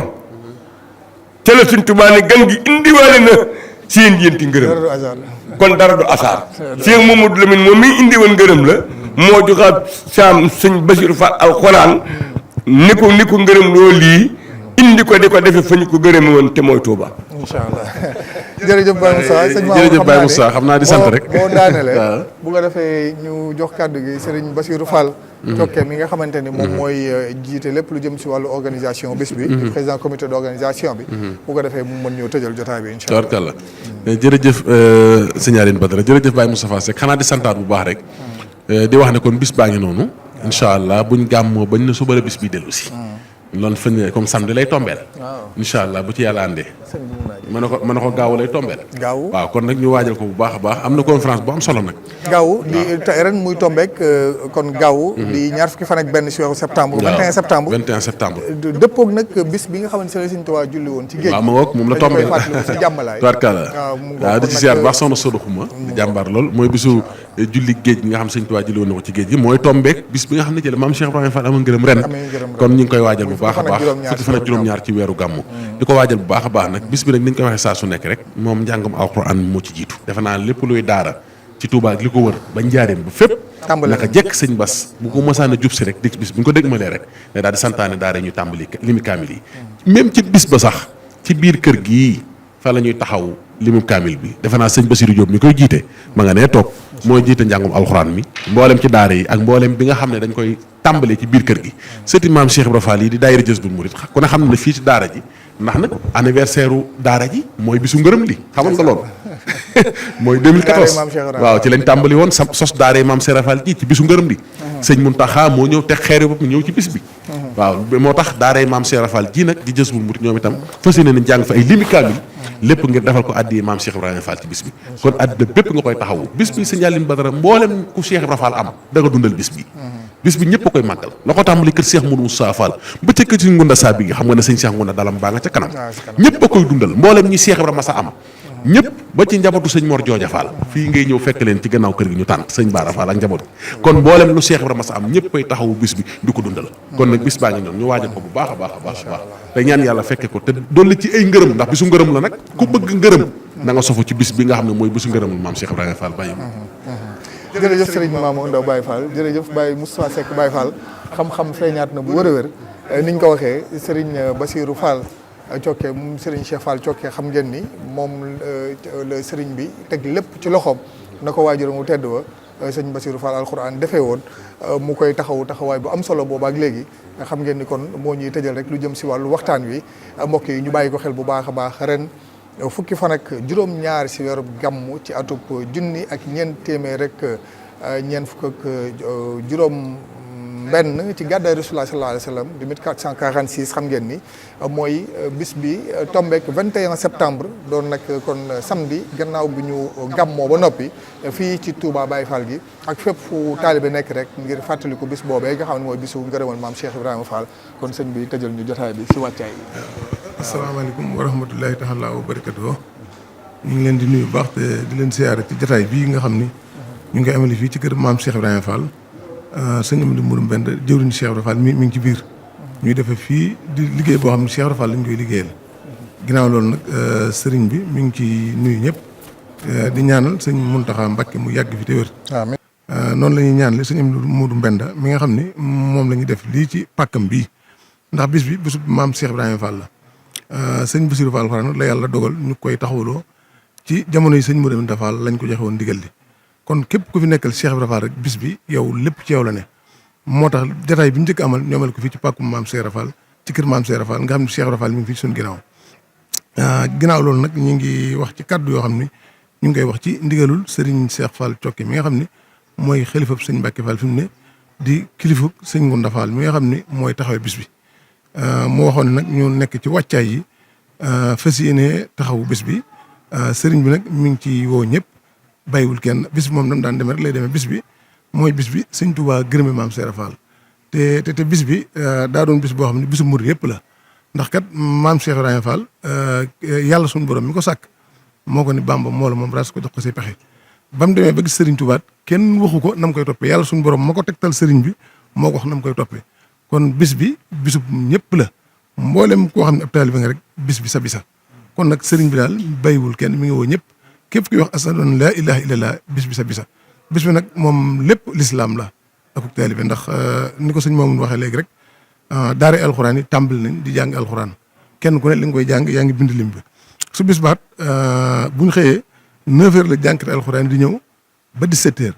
ca la Sëñ Tuubaa ne gan gi indiwaale na seen yéenti ngërëm kon dara du asaar Cheikh Mamadou Lamine moom mi indi woon ngërëm la moo joxaat saam sëñ Bassirou Fall alxuraan ni ko ngërëm loolu lii indi ko di ko defe fa ñu ko gërëme woon te mooy Touba. incha allah jërëjëf Baye Moussa sëñ jërëjëf Baye Moussa xam naa di sant rek boo daanele bu nga defee ñu jox kàddu gi Serigne Bassirou Fall Cokke mi nga xamante ni moom mooy jiite lépp lu jëm si wàllu organisation bés bi président comité d'organisation bi bu ko defee mu mën ñëw tëjal jotaay bi incha allah tabarkalla jërëjëf sëñ Aline Badara jërëjëf Baye Moustapha Seck xanaa di santaat bu baax rek di wax ne kon bis baa ngi noonu incha allah buñ gàmmoo bañ na suba la bis bi dellu si loolu fa ne comme samedi lay tombeel. incha allah bu ci yàlla àndee. mën na ko gaaw lay tombeel. gaaw waaw kon nag ñu waajal ko bu baax a baax am na conférence bu am solo nag. gaaw di ren muy tombeek kon gaaw. di ñaar fukki fan ak benn si weeru septembre. 21 septembre 21 septembre. dëppoog nag bis bi nga xamante ne Sëriñ Tuubaa julli woon ci géej. waaw ma ngoog moom la tombeel si jàmmalaay. waaw di ci ziar baax soxna Sodo Xuma di jàmbaar lool mooy bisu julli géej gi nga xam Sëriñ Tuubaa julli woon na ko ci géej gi mooy tombeek bis bi nga xam ne ci la maam Cheikh Ibrahima Fall ama ngërëm ren kon ñu ngi koy waajal bu baax a baax fukki fan ak juróom-ñaar ci weeru gàmmu di ko waajal bu baax a baax nag bis bi nag ni ñu koy waxee saa su nekk rek moom njàngam alxuraan moo ci jiitu defe naa lépp luy daara ci Touba ak li ko wër ba njaareem ba fépp naka jekk sëñ Bass bu ko mosaan a jub si rek dik bis bu ñu ko dégmalee rek ne daal di santaane daara ñu tàmbali limi kaamil yi même ci bis ba sax ci biir kër gii fa la ñuy taxaw limu kaamil bi defe naa sëñ Bassirou Diop mi koy jiite ma nga nee toog mooy jiite njàngum alxuraan mi mboolem ci daara yi ak mboolem bi nga xam ne dañ koy tàmbalee ci biir kër gi sëti maam Cheikh Ibra Fall yi di daayira Jazbul Murid ku ne xam ne fii ci daara ji ndax nag anniversaire u daara ji mooy bisu ngërëm li xamal nga loolu mooy 2014 waaw ci lañ tàmbali woon sos daara maam Cheikh Ibra Fall ji ci bisu ngërëm li sëñ Muntaxa moo ñëw teg xeer bopp ñëw ci bis bi waaw moo tax daara maam Cheikh Ibra Fall ji nag di Jazbul Murid ñoom itam fas yéene nañ jàng fa ay limi kaamil lépp ngir defal ko addi maam Cheikh Ibrahima Fall ci bis bi kon àddina bépp nga koy taxawu bis bi sëñ Aliou Badara mboolem ku Cheikh Ibrahima Fall am da nga dundal bis bi ñëpp a koy màggal la ko tàmbali kër Cheikh Moudou Moussa Fall ba ca kër Ngunda Saa bi nga xam nga ne sëñ Cheikh Ngunda dalam baa nga ca kanam ñëpp a koy dundal mboolem ñi Cheikh Ibrahima sa am ñëpp ba ci njabootu sëñ Mor Jooja Fall fii ngay ñëw fekk leen ci gannaaw kër gi ñu tànt sëñ Baara Fall ak njaboot gi kon mboolem lu Cheikh Ibrahima sa am ñëpp koy taxawu bis bi di ko dundal kon nag bis baa ngi noonu ñu waajal ko bu baax a baax a baax a baax te ñaan yàlla fekke ko te dolli ci ay ngërëm ndax bisu ngërëm la nag ku bëgg ngërëm na nga sofu ci bis bi nga xam ne mooy bisu ngërëmul maam Cheikh Ibrahima Fall bàyyi jërëjëf Serigne Mamadou Ndaw Baye Fall jërëjëf Baye Moustapha Seck Baye Fall xam-xam feeñaat na bu wër a wër niñ ko waxee Serigne Bassirou Fall Cokke moom Serigne Cheikh Fall Cokke xam ngeen ni moom la Serigne bi teg lépp ci loxoom na ko waajuram mu tedd wa sëñ Bassirou Fall alxuraan defee woon mu koy taxawaay bu am solo booba ak léegi xam ngeen ni kon moo ñuy tëjal rek lu jëm si wàllu waxtaan wi mbokk yi ñu bàyyi ko xel bu baax a baax ren fukki fan ak juróom-ñaar si weeru gàmmu ci atub junni ak ñeent téeméer rek ñeent fukk ak juróom benn ci gàddaay Rasulullah sallallahu alayhi wa sallam di 1446 xam ngeen ni mooy bis bi tombeek 21 septembre doon nag kon samedi gannaaw bi ñu gàmmoo ba noppi fii ci Touba Baye Fall gi ak fépp fu taalibe nekk rek ngir fàttaliku bis boobee nga xam ne mooy bisu ngërëmal maam Cheikh Ibrahima Fall kon sëñ bi tëjal ñu jotaay bi si wàccaay yi. asalaamaaleykum wa rahmatullahi taala wa barakatuh ñu ngi leen di nuyu baax te di leen siyaare ci jotaay bii nga xam ni ñu ngi amali fii ci kër maam Cheikh Ibrahima Fall sëñ Amadou Mouroum Mbend jëwriñ Cheikh Ibrahima Fall mi ngi ci biir ñuy defee fii di liggéey boo xam ne Cheikh Ibrahima Fall lañ koy liggéeyal ginnaaw loolu nag sëriñ bi mi ngi ci nuyu ñëpp di ñaanal sëñ Muntaxa Mbakke mu yàgg fi te wér. amiin noonu la ñuy ñaanale sëñ Amadou Mouroum Mbend mi nga xam ni moom la ñuy def lii ci pàkkam bii ndax bis bi bisu maam Cheikh Ibrahima Fall la sëñ Bassirou Fall Alxuraan la yàlla dogal ñu koy taxawloo ci jamono yi sëñ Mouroum Fall lañ ko joxe woon ndigal li kon képp ku fi nekkal Cheikh Ibrahima Fall rek bis bi yow lépp ci yow la ne moo tax jataay bi ñu njëkk amal ñoomal ko fii ci pàkkum maam Cheikh Ibrahima Fall ci kër maam Cheikh Ibrahima Fall nga xam ne Cheikh Ibrahima Fall mi ngi fii suñu ginnaaw loolu nag ñu ngi wax ci kaddu yoo xam ni ñu ngi koy wax ci ndigalul Serigne Cheikh Fall Cokke mi nga xam ni mooy xalifab sëñ Mbacke Fall fi mu ne di kilifab sëñ Ngunda Fall mi nga xam ni mooy taxawee bis bi mu waxoon nag ñu nekk ci wàccaay yi fas yéene taxawu bis bi sëriñ bi nag mi ngi ci woo ñëpp bàyyiwul kenn bis bi moom nam daan demee rek lay demee bis bi mooy bis bi sëñ Touba gërëme maam Cheikh Fall te bis bi daa doon bis boo xam ne bisu murid yëpp la ndax kat maam Cheikh Ibrahima Fall yàlla suñu borom mi ko sàkk moo ko ni Bamba moo la moom ras ko jox ko say pexe ba mu demee ba gis sëriñ Touba kenn waxu ko nam koy toppee yàlla suñu borom moo ko tegtal sëriñ bi moo ko wax nam koy toppee kon bis bi bisu ñëpp la mboolem koo xam ne ab taalibe nga rek bis bi sa bisa kon nag sëriñ bi daal bàyyiwul kenn mi ngi woo ñëpp képp kuy wax ashhadu an laa ilaaha illallah bis bi sa bisa bis bi nag moom lépp lislaam la akuk taalibe ndax ni ko sëñ moom waxee léegi rek daara alxuraan yi tàmbali nañ di jàng alxuraan kenn ku ne li nga koy jàng yaa ngi bind lim bi su bis baat bu ñu xëyee 9h la jànkate alxuraan di ñëw ba 17h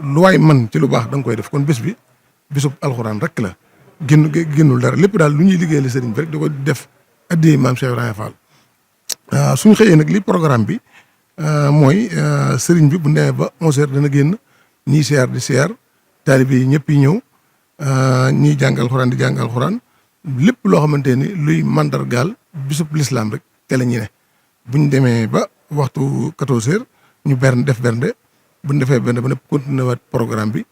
lu waay man ci lu baax da nga koy def kon bés bi bisub alxuraan rek la génnul dara lépp daal lu ñuy liggéeyal sëriñ bi rek di ko def addiyee maam Cheikh Ibrahima Fall suñu xëyee nag li programme bi mooy sëriñ bi bu demee ba 11h dana génn ñiy siyaar di siyaar taalibe yi ñëpp yi ñëw ñiy jàng alxuraan di jàng alxuraan lépp loo xamante ni luy mandargaal bisub lislaam rek te la ñu ne buñ demee ba waxtu 14h ñu def bernde buñ defee bernde ba ne continué waat programme bi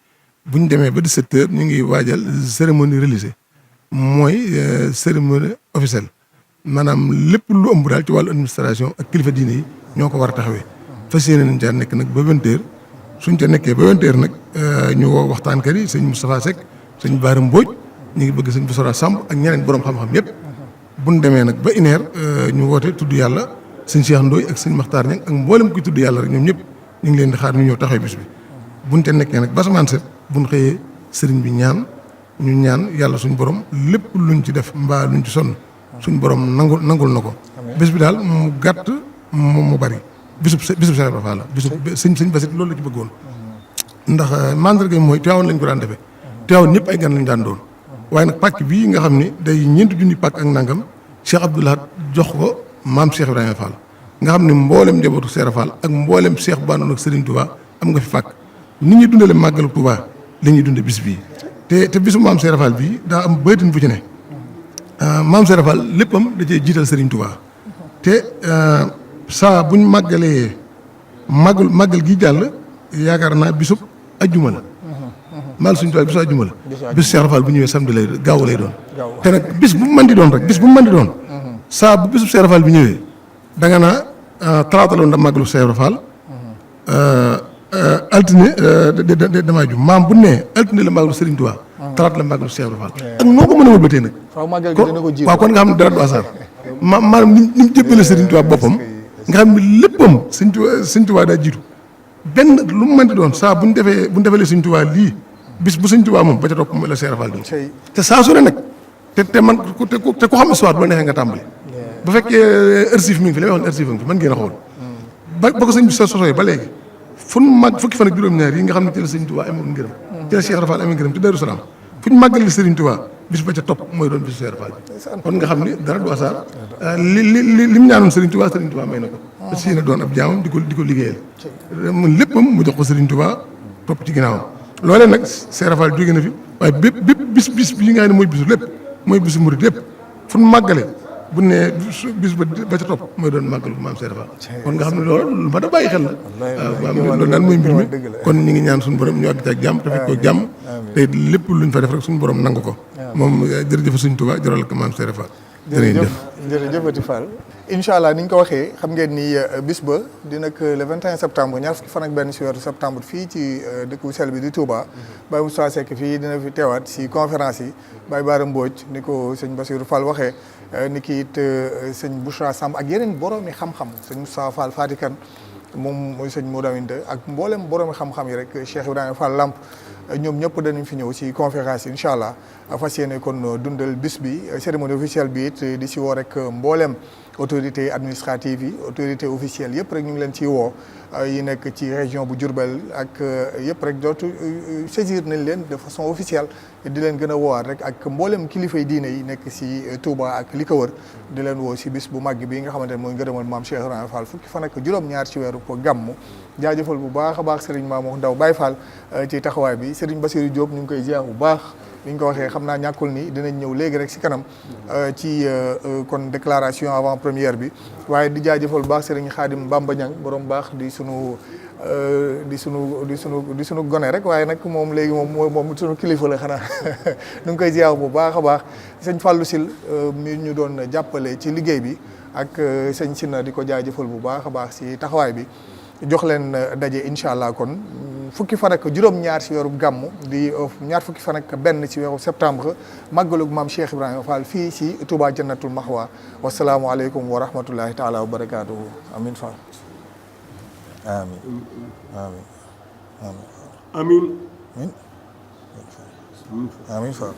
buñ demee ba 17h ñu ngi waajal cérémonie religieuse mooy cérémonie officielle maanaam lépp lu ëmb daal ci wàllu administration ak kilifa diine yi ñoo ko war a taxawee fas yéene nañ caa nekk nag ba 20h suñ ca nekkee ba 20h nag ñu woo waxtaankat yi sëñ Moustapha Seck sëñ Baara Mbodj ñu ngi bëgg sëñ Bassora Samb ak ñeneen borom xam-xam yëpp buñ demee nag ba 1h ñu woote tudd yàlla sëñ Cheikh Ndoye ak sëñ Makhtar Niang ak mboolem kuy tudd yàlla rek ñoom ñëpp ñu ngi leen di xaar ñu ñëw taxawee bis bi buñ ca nekkee nag ba samaan set buñ xëyee sëriñ bi ñaan yàlla suñ borom lépp luñ ci def mbaa luñ ci sonn suñ borom nangul na ko bés bi daal mu gàtt mu bari bisub Cheikh Ibra Fall la bisub sëñ Basit loolu la ci bëggoon ndax mandarga mooy Tiwaawan lañ ko daan defee Tiwaawan ñëpp ay gan lañ daan doon waaye nag pàkk bii nga xam ni day 4 junni pàkk ak nangam Cheikh Abdoul Ahad jox ko maam Cheikh Ibrahima Fall nga xam ne mboolem njabootu Cheikh Fall ak mboolem Cheikh Bandoon ak Serigne Touba am nga fi fàkk nit ñi dundale màggalu Touba la ñuy dunde bis bii te bisu maam Cheikh Fall bii daa am baytin bu ci ne maam Cheikh Fall léppam da cee jiital Serigne Touba te saa buñ màggal gi jàll yaakaar naa bisub ajjuma la maal suñu Touba bisu ajjuma la bisu Cheikh Fall bu ñëwee samedi lay gaaw lay doon te nag bis bu mu mën di doon rek bis bu mu mën di doon saa bu bisub Cheikh Fall bi ñëwee da nga naa talaata la ndax màggalu Cheikh Fall altine damaa ju maam bu ne altine la màggalu Serigne Touba talaata la màggalu Cheikh Fall ak noo ko mën a wëlbatee nag waaw kon nga xam ne dara du hasard maanaam ni mu jëppale Serigne Touba boppam nga xam ne léppam Serigne Touba daa jiitu benn lu mu mën di doon saa bu ñu defalee Serigne Touba lii bis bu Serigne Touba moom ba ca topp la Cheikh Fall doon te saa su ne nag te man te ku xam histoire bu la neexee nga tàmbali bu fekkee archive mi ngi fi li may wax ne archive mi ngi fi mën ngeen a xool ba ko sëñ bi sosooy ba léegi fukki fan ak juróom-ñaar yi nga xam ne ci la Serigne Touba amoon ngërëm ci la Cheikh Fall amee ngërëm ci Darou Salaam fu ñu màggal Serigne Touba bis ba ca topp mooy doon bisu Cheikh Fall kon nga xam ni dara du hasard li mu ñaanoon Serigne Touba may na ko te si na doon ab jaamam di ko liggéeyal mun léppam mu jox ko Serigne Touba topp ci ginnaawam loolee nag Cheikh Fall jóge na fi waaye bépp bis bi nga xam ne mooy bisu lépp mooy bisu murid lépp fu ñu màggale bu ne bis ba ca topp mooy doon màggalu maam Cheikh Fall kon nga xam ne loolu lu ma da bàyyi xel la waaw loolu daal mooy mbir mi kon ñu ngi ñaan suñu borom ñu àgg ci ak jàmm te fekk ko jàmm te lépp luñ fa def rek suñu borom nangu ko moom jërëjëf Sëñ Touba jaral ko maam Cheikh Fall jërëjëfati Fall incha allah ni ñu ko waxee xam ngeen ni bis ba dina ko le 21 septembre ñaar fukki fan ak benn si weeru septembre fii ci dëkk bu sell bi di Touba Baye Moustapha Seck fii dina fi teewaat si conférence yi Baye Bara Mbodj ni ko sëñ Bassirou Fall waxee ni ki it sëñ Bouchra Samb ak yeneen boroomi xam-xam sëñ Moustapha Fall Fatikan moom mooy sëñ Modou Aminta ak mboolem boroomi xam-xam yi rek Cheikh Ibrahima Fall Lamp ñoom ñëpp danañ fi ñëw ci conférence yi incha allah fas yéene kon dundal bis bi cérémonie officielle bi it di si woo rek mboolem autorité administrative yi autorité officielle yëpp rek ñu ngi leen ciy woo yi nekk ci région bu Diourbel ak yëpp rek dootu saisir nañ leen de façon officielle di leen gën a woowaat rek ak mboolem kilifay diine yi nekk si Touba ak li ko wër di leen woo si bis bu màgg bi nga xamante ne mooy ngërëmal maam Cheikh Ibrahima Fall fukki fan ak juróom-ñaar ci weeru ko gàmmu jaajëfal bu baax a baax Serigne Mamour Ndaw Baye Fall ci taxawaay bi Serigne Bassirou Diop ñu ngi koy ziar bu baax li ñu ko waxee xam naa ñàkkul ni dinañ ñëw léegi rek si kanam ci kon déclaration avant première bi waaye di jaajëfal bu baax Serigne Khadim Bamba Niang borom baax di sunu gone rek waaye nag moom léegi moom sunu kilifa la xanaa ñu ngi koy ziar bu baax a baax sëñ Fallou Sil mi ñu doon jàppale ci liggéey bi ak sëñ Sina di ko jaajëfal bu baax a baax si taxawaay bi jox leen daje incha allah kon fukki fan ak juróom-ñaar si weeru gàmmu di ñaar fukki fan ak benn si weeru septembre màggalug maam Cheikh Ibrahima Fall fii si Touba Jannatul Mahwa wasalaamualeykum wa rahmatullahi taala wa barakaatuhu amin Fall amin amin amin amin Fall